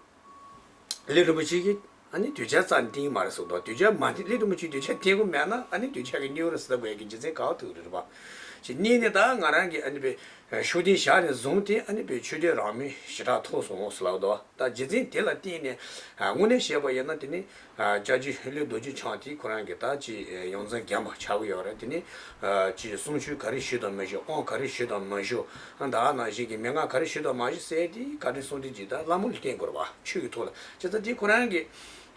ལི་རིན་པོ་ཆེ་གིས་ཨ་ནི་དོལ་རྒྱལ་རྩ་ནས་བསྟེན་གྱི་མ་རེད་ཟེར་དོ། དོལ་རྒྱལ་མ་བསྟེན་ལི་རིན་པོ་ཆེ་དོལ་རྒྱལ་བསྟེན་གྱི་མེད་ན་ཨ་ནི་དོལ་རྒྱལ་གྱི་སྨྱོ་རུ་ཟེར་དགོས་ཀྱི་རྒྱུ་མཚན་ག་བ་ཐུག་རེད་པ། ཞེས་གཉིས་ནས་ད་ང་རང་གིས་ཨ་ནི་པའི་ཤུགས་ལྡན་བཞག་ནས་བཟུང་སྟེ་ཨ་ནི་པའི་ཆོས་དད་རང་མོས་ཞེ་དྲག་མཐོ་སོང་ཟེར་ལབ་དོ། ད་རྒྱུ་མཚན་དེ་ལ་བརྟེན་ནས་དངོས་གནས་བཤད་པ་ཡིན་ན་དེ་ནི་སྐྱབས་རྗེ་ལི་རྡོ་རྗེ་འཆང་དེ་ཁོ་རང་གི་ད་ཅི་ཡོངས་འཛིན་རྒན་པ་ཆགས་ཀྱི་ཡོད་རེད། དེ་ནི་ཅི་གསུང་ཆོས་ག་རེ་ཞུས་དང་མི་ཞུ་དབང་ག་རེ་ཞུས་དང་མི་ཞུ་ད་ནང་བཞིན་གྱི་མན་ངག་ག་རེ་ཞུས་དང་མ་ཞུ་ཟེར་དེ་བཀའ་དྲིན་གསུང་དྲིན་གྱིས་ད་བླ་མ་ལ་བརྟེན་དགོས་རེད་བ། ཆོས་ཀྱི་ཐོག་ལ་བྱས་ཙང་དེ་ཁོ་རང་གི་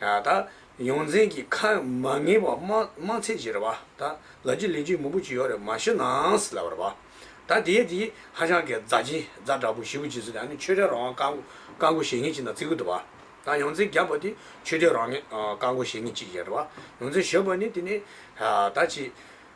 ད་ཡོངས་འཛིན་གྱི་ཁ་མ་ངེས་པ་དམངས་དམངས་ཚད་ཅིག་རེད་བ། ད་ལ་རྒྱ་གླིང་རྗེ་མང་པོ་ཅིག་ཡོད་རེད་མ་ཞུ་ནའང་ཟེར་ལབ་པ་རེད་བ། ད་དེ་དེ་ཧ་ཅང་གི་མཛའ་ཅན་མཛའ་དྲག་པོ་ཞེ་པོ་ཅིག་ཟེར་ནས་ཨ་ནི་ཆོས་དད་རང་དབང་བཀག་འགོག་བཀག་འགོག་བྱེད་མཁན་ཅིག་ན་བརྩི་གི་འདུག་བ། ད་ཡོངས་འཛིན་རྒན་པ་དེ་ཆོས་དད་རང་དབང་བཀག་འགོག་བྱེད་མཁན་ཅིག་ཡོད་རེད་བ། ཡོངས་འཛིན་གཞོན་པ་ནི་དེ་ནི་ད་ཅི་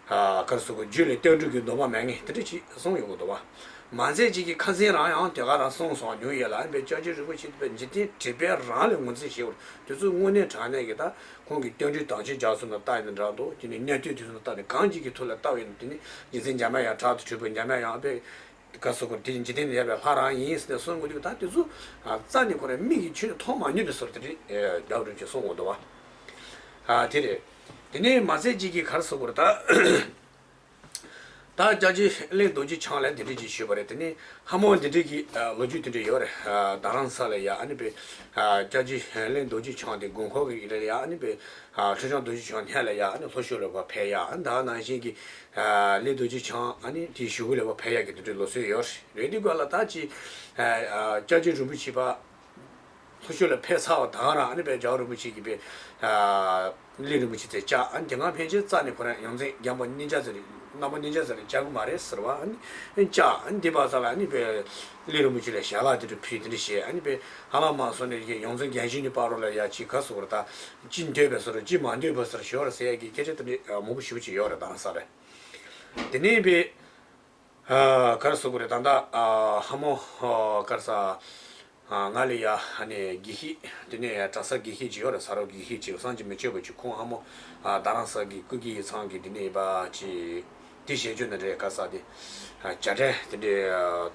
ག་རེ་ཟེར་དགོས་རྒྱུད་ལ་བསྟན་འགྲོ་གི་འདོད་པ་མེད་མཁན་དེ་འདྲ་ཅིག་གསུངས་ཡོང་གི་འདུག་བ། མ་ཚད་ཅིག་གི་ཁ་སང་རང་ཡང་དེ་ག་རང་གསུངས་སོང་ཉུང་ཡོད་ལ་ཨ་ནི་པའི་སྐྱབས་རྗེ་རིན་པོ་ཆེ་དེ་པའི་འཇིག་རྟེན་དྲེགས་པའི་རང་ལས་ངོས་འཛིན་བྱེད་པར་དེ་ཚོ་དངོས་གནས་དྲང་གནས་ཀྱི་ད་ཁོང་གི་བསྟན་འགྲོའི་དམ་ཆོས་རྒྱ་མཚོ་ན་བལྟ་ཡིན་ན་འདྲ་འདུག་དེ་ནི་གནས་བསྟོད་དེ་ཚོ་ན་བལྟ་ནས་གང་ཅིག་གི་ཐོག་ལ་བལྟ་བ་ཡིན་ན་དེ་ནི་རྗེ་བཙུན་འཇམ་དབྱངས་དྲག་ཏུ་གྲོལ་བའི་འཇམ་དབྱངས་ཡང་པའི་ག་སོ་གོ་དེ་འཇིག་རྟེན་ལ་ཡོད་པའི་ལྷ་རང་ཡིན་ཟེར་ནས་གསུང་དགོས་དུས་ད་དེ་ཚོ་རྩ་ནས་ཁོ་རང་མིག་གིས་ཆོས་མཐོང་མ་མྱོང་པའི་བཟོ་འདྲ་དེ་འདྲའི་རྒྱབ་རིམ་གྱིས་གསུང་དགོས་འདུག་བ། དེ་རེད། དེ་ནས་མ་ཚད་ཅིག་གིས་ག་རེ་ཟེར་དགོས་རེད་ད། ད་སྐྱབས་རྗེ་གླིང་རྡོ་རྗེ་འཆང་ལ་འདི་འདྲ་ཅིག་ཞུས་པ་རེད། དེ་ནས་ཧ་མོ་འདི་འདྲ་གི་ལོ་རྒྱུས་དེ་འདྲ་ཡོད་རེད། རྡ་རམ་ས་ལ་ཡ་ཨ་ནི་པའི་སྐྱབས་རྗེ་གླིང་རྡོ་རྗེ་འཆང་དེ་དགོན་ཁོག་གི་རེད་ཡ་ཨ་ནི་པའི་ཁྲི་བྱང་རྡོ་རྗེ་འཆང་སྙན་ལ་ཡ་ཨ་ནི་ལྷོ་ཕྱོགས་ལ་བ་ཕེབས་ཡ་ཨ་ནི་ད་ནང་བཞིན་གྱི་གླིང་རྡོ་རྗེ་འཆང་ཨ་ནི་དེའི་གཞུག་གུ་ལ་བ་ཕེབས་ཡ་གི་དེ་འདྲའི་ལོ་ཚོད་ཡོད་རེད། རེད་དུས་ག་ལ་ད་ཅི་སྐྱབས་རྗེ་རིན་པོ་ཆེ་པ། ལྷོ་ཕྱོགས་ལ་ཕེབས་ཚར་བ་དང་རང་ཨ་ནི་པའི་རྒྱལ་བ་རིན་པོ་ཆེ་གིས་པའི་གླིང་རིན་པོ་ཆེ་ཚེ་བཅག་ཨ་ནི་དེ་སྔ་ཕན་ཆད་རྩ་ནས་ཁོ་རང་ཡོངས་འཛིན་རྒན་པ་གཉིས་ཆ་ཟེར་རྣམ་པ་གཉིས་ཆ་ཟེར་བཅག་གི་མ་རེད་ཟེར་བ་ཨ་ནི་བཅག་ཨ་ནི་དེ་བར་ས་ལ་ཨ་ནི་པའི་གླིང་རིན་པོ་ཆེ་ལ་ཞལ་ལག་དེ་འདྲ་ཕུལ་དེ་འདྲ་བྱས་ཨ་ནི་པའི་ཧ་ལམ་མ་སོང་ནས་ཡོངས་འཛིན་རྒན་གཞོན་གཉིས་བར་རོ་ལ་ཡ་ཅི་ག་ཟེར་བ་ད་ཅི་འདོད་པའི་ཟེར་ཅི་མ་འདོད་པའི་ཟེར་ཞོར་ཟེར་ཡ་གི་སྐད་ཆ་དེ་འདྲ་མང་པོ་ཞེ་པོ་ཅིག་ཡོད་རེད་ད་ས་རེད། དེ་ནས་པའི། ག་རེ་ཟེར་དགོས་རེད་ད་ལྟ་ཧ་མོ་ག་རེ་ཟ། ང་ལ་ཡ་ནས་དགེ་བཤེས་དེ་ནས་གྲྭ་ས་དགེ་བཤེས་ཅིག་ཡོད་རེད། ཟ་རོ་དགེ་བཤེས་ཅིག་བསམ་གྱིས་མི་ཁྱབ་པ་ཅིག་ཁོང་ཧ་མོ་རྡ་རམ་ས་གི་ཀུན་མཁྱེན་ཚང་གི་དེ་ནས་ཡིན་པ་ཅིག་དེ་བཤད་རྒྱུ་ནི་རེད་ག་ས་དེ་བྱ་བྲལ་དེ་འདྲའི་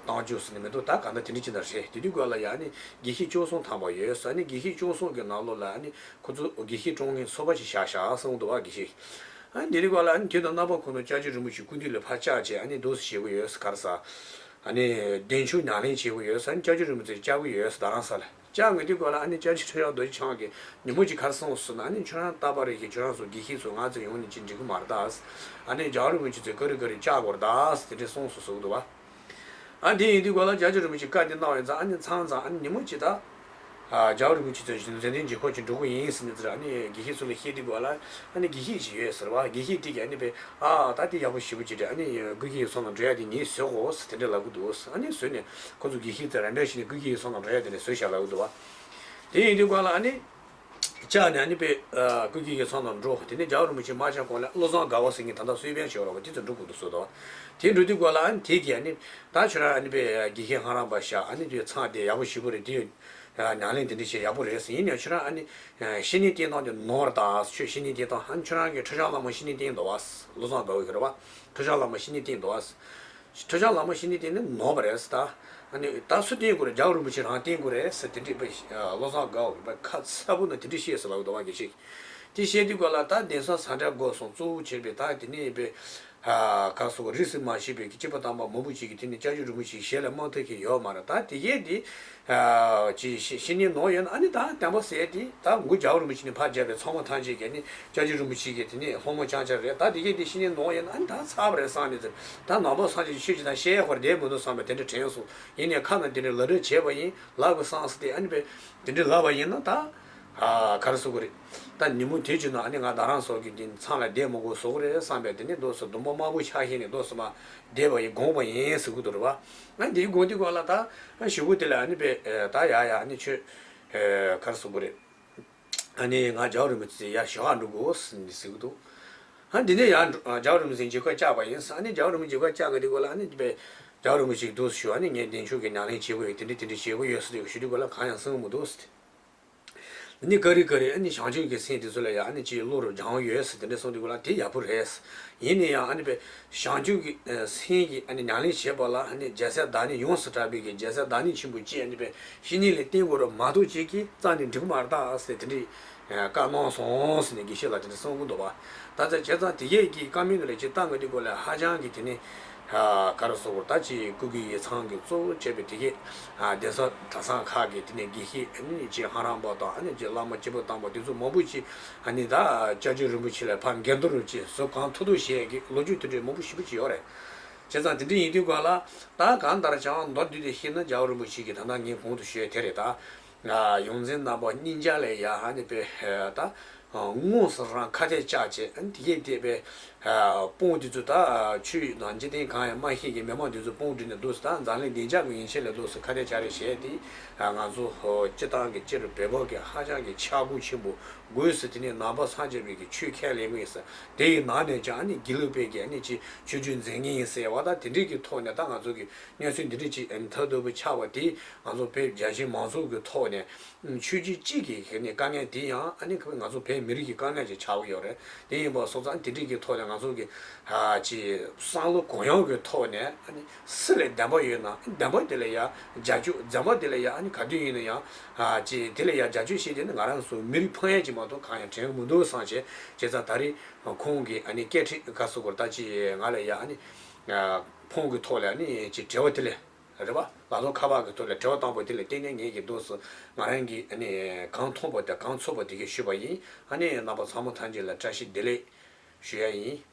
བཏང་རྒྱུ་ཟེར་ནི་མི་འདུག་ད་ག་འདྲ་དེ་འདྲ་ཅིག་ན་རེད། དེ་དུས་སྐབས་ལ་ཡ་ནི་དགེ་བཤེས་བཅུ་གསུམ་ཐམ་པ་ཡོད་ས་ནི་དགེ་བཤེས་བཅུ་གསུམ་གི་ནང་ལོགས་ལ་ནི་ཁོ་ཚོ་དགེ་བཤེས་བཀྲོངས་མཁན་ཚོ་པ་ཅིག་བཞག་བཞག་གསུངས་འདུག་བ་དགེ་བཤེས། ཨ་ནི་དེ་རིང་ག་ལ་ཨ་ནི་དེ་དང་རྣམ་པ་ཁོ་ན་སྐྱབས་རྗེ་རིན་པོ་ཆེ་སྐུ་མདུན་ལ་ཕར་བཅར་བྱས་ཨ་ནི་འདུག་སེ་བྱེད་དགོས་ཡོད་ས་ག་རེ་ཟ། ཨ་ནི་བདེན་ཆུང་ཉམས་ལེན་བྱེད་དགོས་ཡོད་ས་ཨ་ནི་སྐྱབས་རྗེ་རིན་པོ་ཆེ་བཅར་དགོས་ཡོད་ས་རྡ་རམ་ས་ལ་བཅར་དགོས་དུས་ག་ལ་ཨ་ནི་སྐྱབས་རྗེ་ཁྲི་བྱང་རྡོ་རྗེ་འཆང་གིས་ཉིན་མོ་གཅིག་ག་རེ་གསུངས་སོང་ན་ཨ་ནི་ཁྱོད་རང་རྟག་པར་རེ་ཞིག་ཁྱོད་རང་ཚོ་དགེ་བཤེས་ཚོ་ང་ཚོ་ཡོང་ནས་ཅི་འགྲིག་གི་མ་རེད་ད། ཨ་ནི་རྒྱལ་བ་རིན་པོ་ཆེ་ཚོས་ག་རེ་ག་རེ་བཅར་དགོས་རེད་ད་དེ་འདྲས་གསུངས་སོང་ཟེར་གི་འདུག་བ། ཨ་དེ་ཡིན་དུས་ག་ལ་སྐྱབས་རྗེ་རིན་པོ་ཆེ་བཀའ་འདི་གནང་བ་ཡིན་ཙང་ཨ་ནི་ཚང་ཚང་ཨ་ནི་ཉིན་མོ་གཅིག་ད། རྒྱལ་བ་རིན་པོ་ཆེ་ཚོས་མཛད་འཕྲིན་ཇེ་ཁོག་ཅིག་འགྲོ་གི་ཡིན་ཟེར་ནས་ཚེ་ཨ་ནི་དགེ་བཤེས་ཚོ་ལ་བཤད་དུས་ག་ལ་ཨ་ནི་དགེ་བཤེས་ཅིག་ཡོད་ཟེར་བ་དགེ་བཤེས་དེ་གིས་ཨ་ནི་པས་ཨ་ད་དེ་ཡག་པོ་ཞེ་པོ་ཅིག་རེད། ཨ་ནི་ཀུན་མཁྱེན་ཚང་ལ་འགྲོ་ཡ་དེ་ངས་བཟོས་གོ་ཟེར་དེ་འདྲ་ལབ་གི་འདུག་ཨ་ནི་བཟོས་ནས་ཁོ་ཚོ་དགེ་བཤེས་ཚོ་རམ་འདེགས་བྱས་ནས་ཀུན་མཁྱེན་ཚང་ལ་འགྲོ་ཡ་དེ་འདྲ་བཟོས་བཞག་ལབ་གི་འདུག་བ། དེ་ཡིན་དུས་ག་ལ་ཨ་ནི། བཅར་ནས་ཨ་ནི་པས་ཀུན་མཁྱེན་ཚང་ལ་འགྲོ། དེ་ནས་རྒྱལ་བ་རིན་པོ་ཆེ་མ་བཅར་གོང་ལ་བློ་བཟང་དགའ་བ་ཟེར་མཁན་ད་ལྟ་གསོལ་དཔོན་ཞིག་ཡོད་རེད་བ། དེ་ཚོ་འགྲོ་དགོས་འདུག་ཟེར་དོ། དེ་འགྲོ་དུས་སྐབས་ལ་ཨ་ནི་དེ་གིས་ཨ་ནི་ད་ཁྱོད་རང་ཨ་ནི་པས་དགེ་བཤེས་ངྷ་རམ་པ་ཤག་ཨ་ནི་དེ་ཚང་དེ་ཡག་པོ་ཞེ་པོ་རེད། དེ་ ཉམས་ལེན་དེ་འདྲ་བྱེད་ཡག་པོ་རེད་ཟེར། ཡིན་ནའང་ཁྱོད་རང་ཨ་ནི་བཤེས་གཉེན་བསྟེན་སྟངས་དེ་ནོར་བ་དང་། ཁྱོད་བཤེས་གཉེན་བསྟེན་སྟངས། ཨ་ནི་ཁྱོད་རང་གིས་ཁྲི་བྱང་ལྷ་མོ་བཤེས་གཉེན་བསྟེན་འདུག་བ། བློ་བཟང་དགའ་བོ་གིས་རེད་བ། ཁྲི་བྱང་ལྷ་མོ་བཤེས་གཉེན་བསྟེན་འདུག་བ། ཁྲི་བྱང་ལྷ་མོ་བཤེས་གཉེན་བསྟེན་ནི་ནོར་བ་རེད་ཟེར། ད་ཨ་ནི་ད་སུ་བསྟེན་དགོས་རེད། རྒྱལ་བ་རིན་པོ་ཆེ་རང་བསྟེན་དགོས་རེད་ཟེར། དེ་འདྲའི་དཔེ་བློ་བཟང་དགའ་བོ་གིས་དཔེ་ཁ་ཚ་པོ་ནས་དེ་འདྲ་བཤད་ཟེར་ལབ་འདུག་བ། དགེ་བཤེས་ཀྱིས། དེ་བཤད་དུས་སྐབས་ལ་ད་གདན་ས་ས་འབྲས་དགོན་སོང་གཙོ་བོ་བྱས་པའི་ད་དེ་ནས་དཔེ་ག་སོ་རིས་སུ་མ་ཆད་པའི་གི་སྐྱེས་བུ་དམ་པ་མང་པོ་ཅིག་གིས་དེ་ནས་སྐྱབས་རྗེ་རིན་པོ་ཆེའི་ཞལ་ལ་མ་ཐུག་མཁན་ཡོད་མ་རེད། ད་དེ་གས་དེ་ཅིག་བཤེས་གཉེན་ནོར་ཡོད་ན། ཨ་ནི་ད་བསྟན་པ་ཟེར་དེ་ད་མགོ་རྒྱལ་བ་རིན་པོ་ཆེ་ནས་ཕར་བརྒྱབ་པའི་ཚང་མ་ཐམས་ཅད་ཀྱིས་ནི་སྐྱབས་རྗེ་རིན་པོ་ཆེ་གི་དེ་ནས་སློབ་མ་རྐྱང་རྐྱང་རེད། ད་དེ་གས་དེ་བཤེས་གཉེན་ནོར་ཡོད་ན། ཨ་ནི་ད་ཚར་བ་རེད་བསམ་ནས་ཟེར། ད་ནང་པ་སངས་རྒྱས་ཀྱི་ཆོས་ཅིག་དང་བཤད་ཡག་པར་བསྡད་མི་འདུག་བསམ་པའི་དེ་འདྲ་དྲན་སོང་། ཡིན་ནའི་ཁ་ནས་དེ་འདྲ་ལབ་རེས་བྱས་པ་ཡིན་ལབ་དགོས་བསམ་སོང་སྟེ། ཨ་ནི་དཔེ་དེ་འདྲ་ལབ་པ་ཡིན་ན་ད་ག་རེ་ཟེར་དགོས་རེད། ད་ཉིན་མོ་དེ་གཅིག་ན་ཨ་ནི་ང་ད་རང་ཚོ་གི་འདི་ཚང་ལ་བསྡད་མི་དགོས་བཟོ་གི་རེད་བསམ་པའི་དེ་ནས་རྡོ་སོ་སྡོང་པོ་དམར་པོ་ཆགས་ཤིང་ནས་རྡོ་སོ་མ་བསྡད་པ་ཡིན། དགོངས་པ་ཡིན་ཟེར་གི་འདུག་རེད་བ། ཨ་འདིའི་དགོངས་དུས་སྐབས་ལ་ད་ཞུ་གུ་དེ་ལ་ཨ་ནི་དཔེ་ད་ཡ་ཡ་ཨ་ནི་ཁྱོད་ག་རེ་ཟེར་དགོས་རེད། ཨ་ནི་ང་རྒྱལ་བ་རིན་པོ་ཆེ་ཡར་ཞུ་ག་འགྲོ་དགོས་ཟེར་ནས་ཟེར་གི་འདུག་ཨ་འདི་ནས་ཡར་འགྲོ། རྒྱལ་བ་རིན་པོ་ཆེ་མཇལ་ཁ་བཅར་བ་ཡིན་ཟེར། ཨ་ནི་རྒྱལ་བ་རིན་པོ་ཆེ་མཇལ་ཁ་བཅར་གི་དུས་སྐབས་ལ་ཨ་ནི་དཔེ་རྒྱལ་བ་རིན་པོ་ཆེ་འདུག་ཞུ། ཨ་ནི་ངས་བདེ་མཆོག་གི་ཉམས་ལེན་བྱེད་དགོས་ཡོད། དེ་འདྲ་དེ་འདྲ་བྱེད་དགོས་ཡོད་ཟེར་ཞུ་དུས་སྐབས་ལ་གང་ཡང་གསུང་གི་མི་འདུག་ཟེར། ནི་ཀ་རི་ཀ་རི་ཨ་ནི་བྱང་ཆུབ་ཀྱི་སེམས་དེ་ཚོ་ལ་ཡང་ཨ་ནི་ཅིག་བློ་རུ་སྦྱང་ཡོད་ཟེར། དེ་འདྲ་གསུངས་དུས་སྐབས་ལ་དེ་ཡག་པོ་རེད། ཡིན་ན་ཡང་ཨ་ནི་དཔེ་བྱང་ཆུབ་ཀྱི་སེམས་ཀྱི་ཨ་ནི་ཉམས་ལེན་བྱེད་པ་ལ་ཨ་ནི་རྒྱལ་སྲས་བདག་ཉིད་ཡོངས་སུ་གྲགས་པའི་གི་རྒྱལ་སྲས་བདག་ཉིད་ཆེན་པོ་ཅིག་ཨ་ནི་དཔེ་བཤེས་གཉེན་ལ་བསྟེན་དགོས་རེད་མ་གཏོགས་ཅིག་གིས་རྩ་ནས་འགྲིག་གི་མ་རེད་ད་ཟེར། དེ་འདྲའི་བཀའ་གནང་སོང་ཟེར་ནས་དགེ་བཤེས་ལགས་དེ་འདྲ་གསུང་གི་འདུག་བ། ད་ལྟ་བྱས་ཙང་དེ་གས་ཀྱི་བཀའ་མོལ་ལ་ཅིག་བཏང་གི་དུས་སྐབས་ལ་ཧ་ཅང་གི་དེ་ནི་ག་རེ་ཟེར་དགོས་རེད། ད་ཅིག་སྐུ་སྒེར་ཡིག་ཚང་གི་གཙོ་བོ་བྱས་པའི་དེ་གས་གདན་ས་གྲྭ་ཚང་ཁག་གི་དེ་ནས་དགེ་བཤེས་ཨ་ནི་ཅིག་ལྷ་རམས་པ་དང་ཨ་ནི་ཅིག་བླ་མ་སྐྱེས་བུ་དམ་པ་དེ་ཚོ་མང་པོ་ཅིག་ཨ་ནི་ད་སྐྱབས་རྗེ་རིན་པོ་ཆེ་ལ་ཕར་འགལ་ཟླ་རུ་ཅིག་བཟོ་གང་ཐུབ་ཐུབ་བྱས་ཀྱི་ལོ་རྒྱུས་དེ་འདྲའི་མང་པོ་ཞེ་པོ་ཅིག་ཡོད་རེད། བྱས་ཙང་དེ་འདྲ་ཡིན་དུས་སྐབས་ལ་ད་གང་ལྟར་ཀྱང་མདོར་བསྡུས་ཏེ་བཤད་ན་རྒྱལ་བ་རིན་པོ་ཆེ་གིས་ད་ལྟ་ངས་གོང་དུ་ཞུས་དེ་རེད། ད་ཡོངས་འཛིན་རྣམ་པ་གཉིས་ཆ་ལ་ཡ་ཨ་ནི་དཔེ་ད་དངོས་སུ་རང་ཁ་གཏད་བཅག་བྱས། ཨ་ནི་དེ་གས་དེ་དཔེ་དཔུང་དེ་ཚོ་ད་ཆོས་དང་འཇིག་རྟེན་གང་ཡང་མ་ཤེས་ཀྱི་མི་མང་དེ་ཚོ་དཔུང་བསྒྲིགས་ནས་འདུག་སེ་ད་འཛམ་གླིང་བདེ་འཇགས་ཀྱི་ཡན་ཆད་ལ་འདུག་སེ་ཁ་གཏད་བཅག་རེས་བྱས་ཏེ། ང་ཚོ་སྤྱི་བཏང་གི་སྤྱིར་བོད་པ་གི་ཧ་ཅང་གི་ཆག་སྒོ་ཆེན་པོ་དགོས་སུ། དེ་ནས་ནང་པ་སངས་རྒྱས་པའི་གི་ཆོས་ཁས་ལེན་མཁན་ཡིན་ཟེར། དེ་ཡི་ནང་ནས་ཀྱང་ཨ་ནི་དགེ་ལུགས་པའི་གི་ཨ་ནི་ཅིག་ཆོས་བརྒྱུད་འཛིན་མཁན་ཡིན་ཟེར་བ་དང་། དེ་འདྲའི་གི་ཐོག་ནས་ད་ང་ཚོ་གི་གནས་ཚུལ་འདི་འདྲ་ཅིག་ཨ་ནི་ཐབས་སྡུག་པོ་ཆགས་པ་དེ་ང་ཚོ་བོད་རྒྱ་ཆེའི་མང་ཚོགས་ཀྱི་ཐོག་ནས་ཆོས་བརྒྱུད་གཅིག་གི་ཨ་ནི་དཀའ་ངལ་དེ་ཡང་ཨ་ནི་ང་ཚོ་བོད་མི་རིགས་ཀྱི་དཀའ་ངལ་ཅིག་ཆགས་ཀྱི་ཡོད་རེད། དེ་ཡིན་པ་སོང་ཙང་དེ་འདྲའི་གི་ཐོག་ནས་ང་ཚོ་གི་ཅིག་བསམ་བློ་གུ་ཡངས་ཀྱི་ཐོག་ནས་ཨ་ནི་སུ་ལ་བདེན་པ་ཡོད་ན་བདེན་པ་དེ་ལ་ཡ་རྒྱབ་སྐྱོར། བདེན་པ་དེ་ལ་ཡ་ཨ་ནི་ག་དུས་ཡིན་ན་ཡང་ཅིག་དེ་ལ་ཡ་རྒྱབ་སྐྱོར་བྱེད་དེ་ནི་ང་རང་ཚོ་མི་རིགས་ཕན་ཡག་ཅིག་མ་གཏོགས་གང་ཡང་དྲན་གྱི་མི་འདུག་བསམ་བྱས། བྱས་ཙང་ད་རེས་ཁོང་གིས་ཨ་ནི་སྐད་འཕྲིན་ག་ཟེར་དགོས་རེད། ད་ཅིག་ང་ལ་ཡ་ཨ་ནི་ཕོན་གྱི་ཐོག་ལ་ཨ་ནི་ཅིག་དྲི་བ་དེ་ལ་རེད་བ། ལག་ཐོག་ཁ་པར་གྱི་ཐོག་ལ་དྲི་བ་བཏང་པ་དེ་ལ་བརྟེན་ནས་ངེད་ཀྱིས་འདུག་སེ་ང་རང་གིས་ཨ་ནི་གང་མཐོང་པ་དང་གང་ཚོར་བ་དེ་གས་ཞུས་པ་ཡིན། ཨ་ནི་རྣམ་པ་ཚང་མ་ཐམས་ཅད་ལ་བཀྲ་ཤིས་བདེ་ལེགས་ཞུ་ཡ་ཡིན།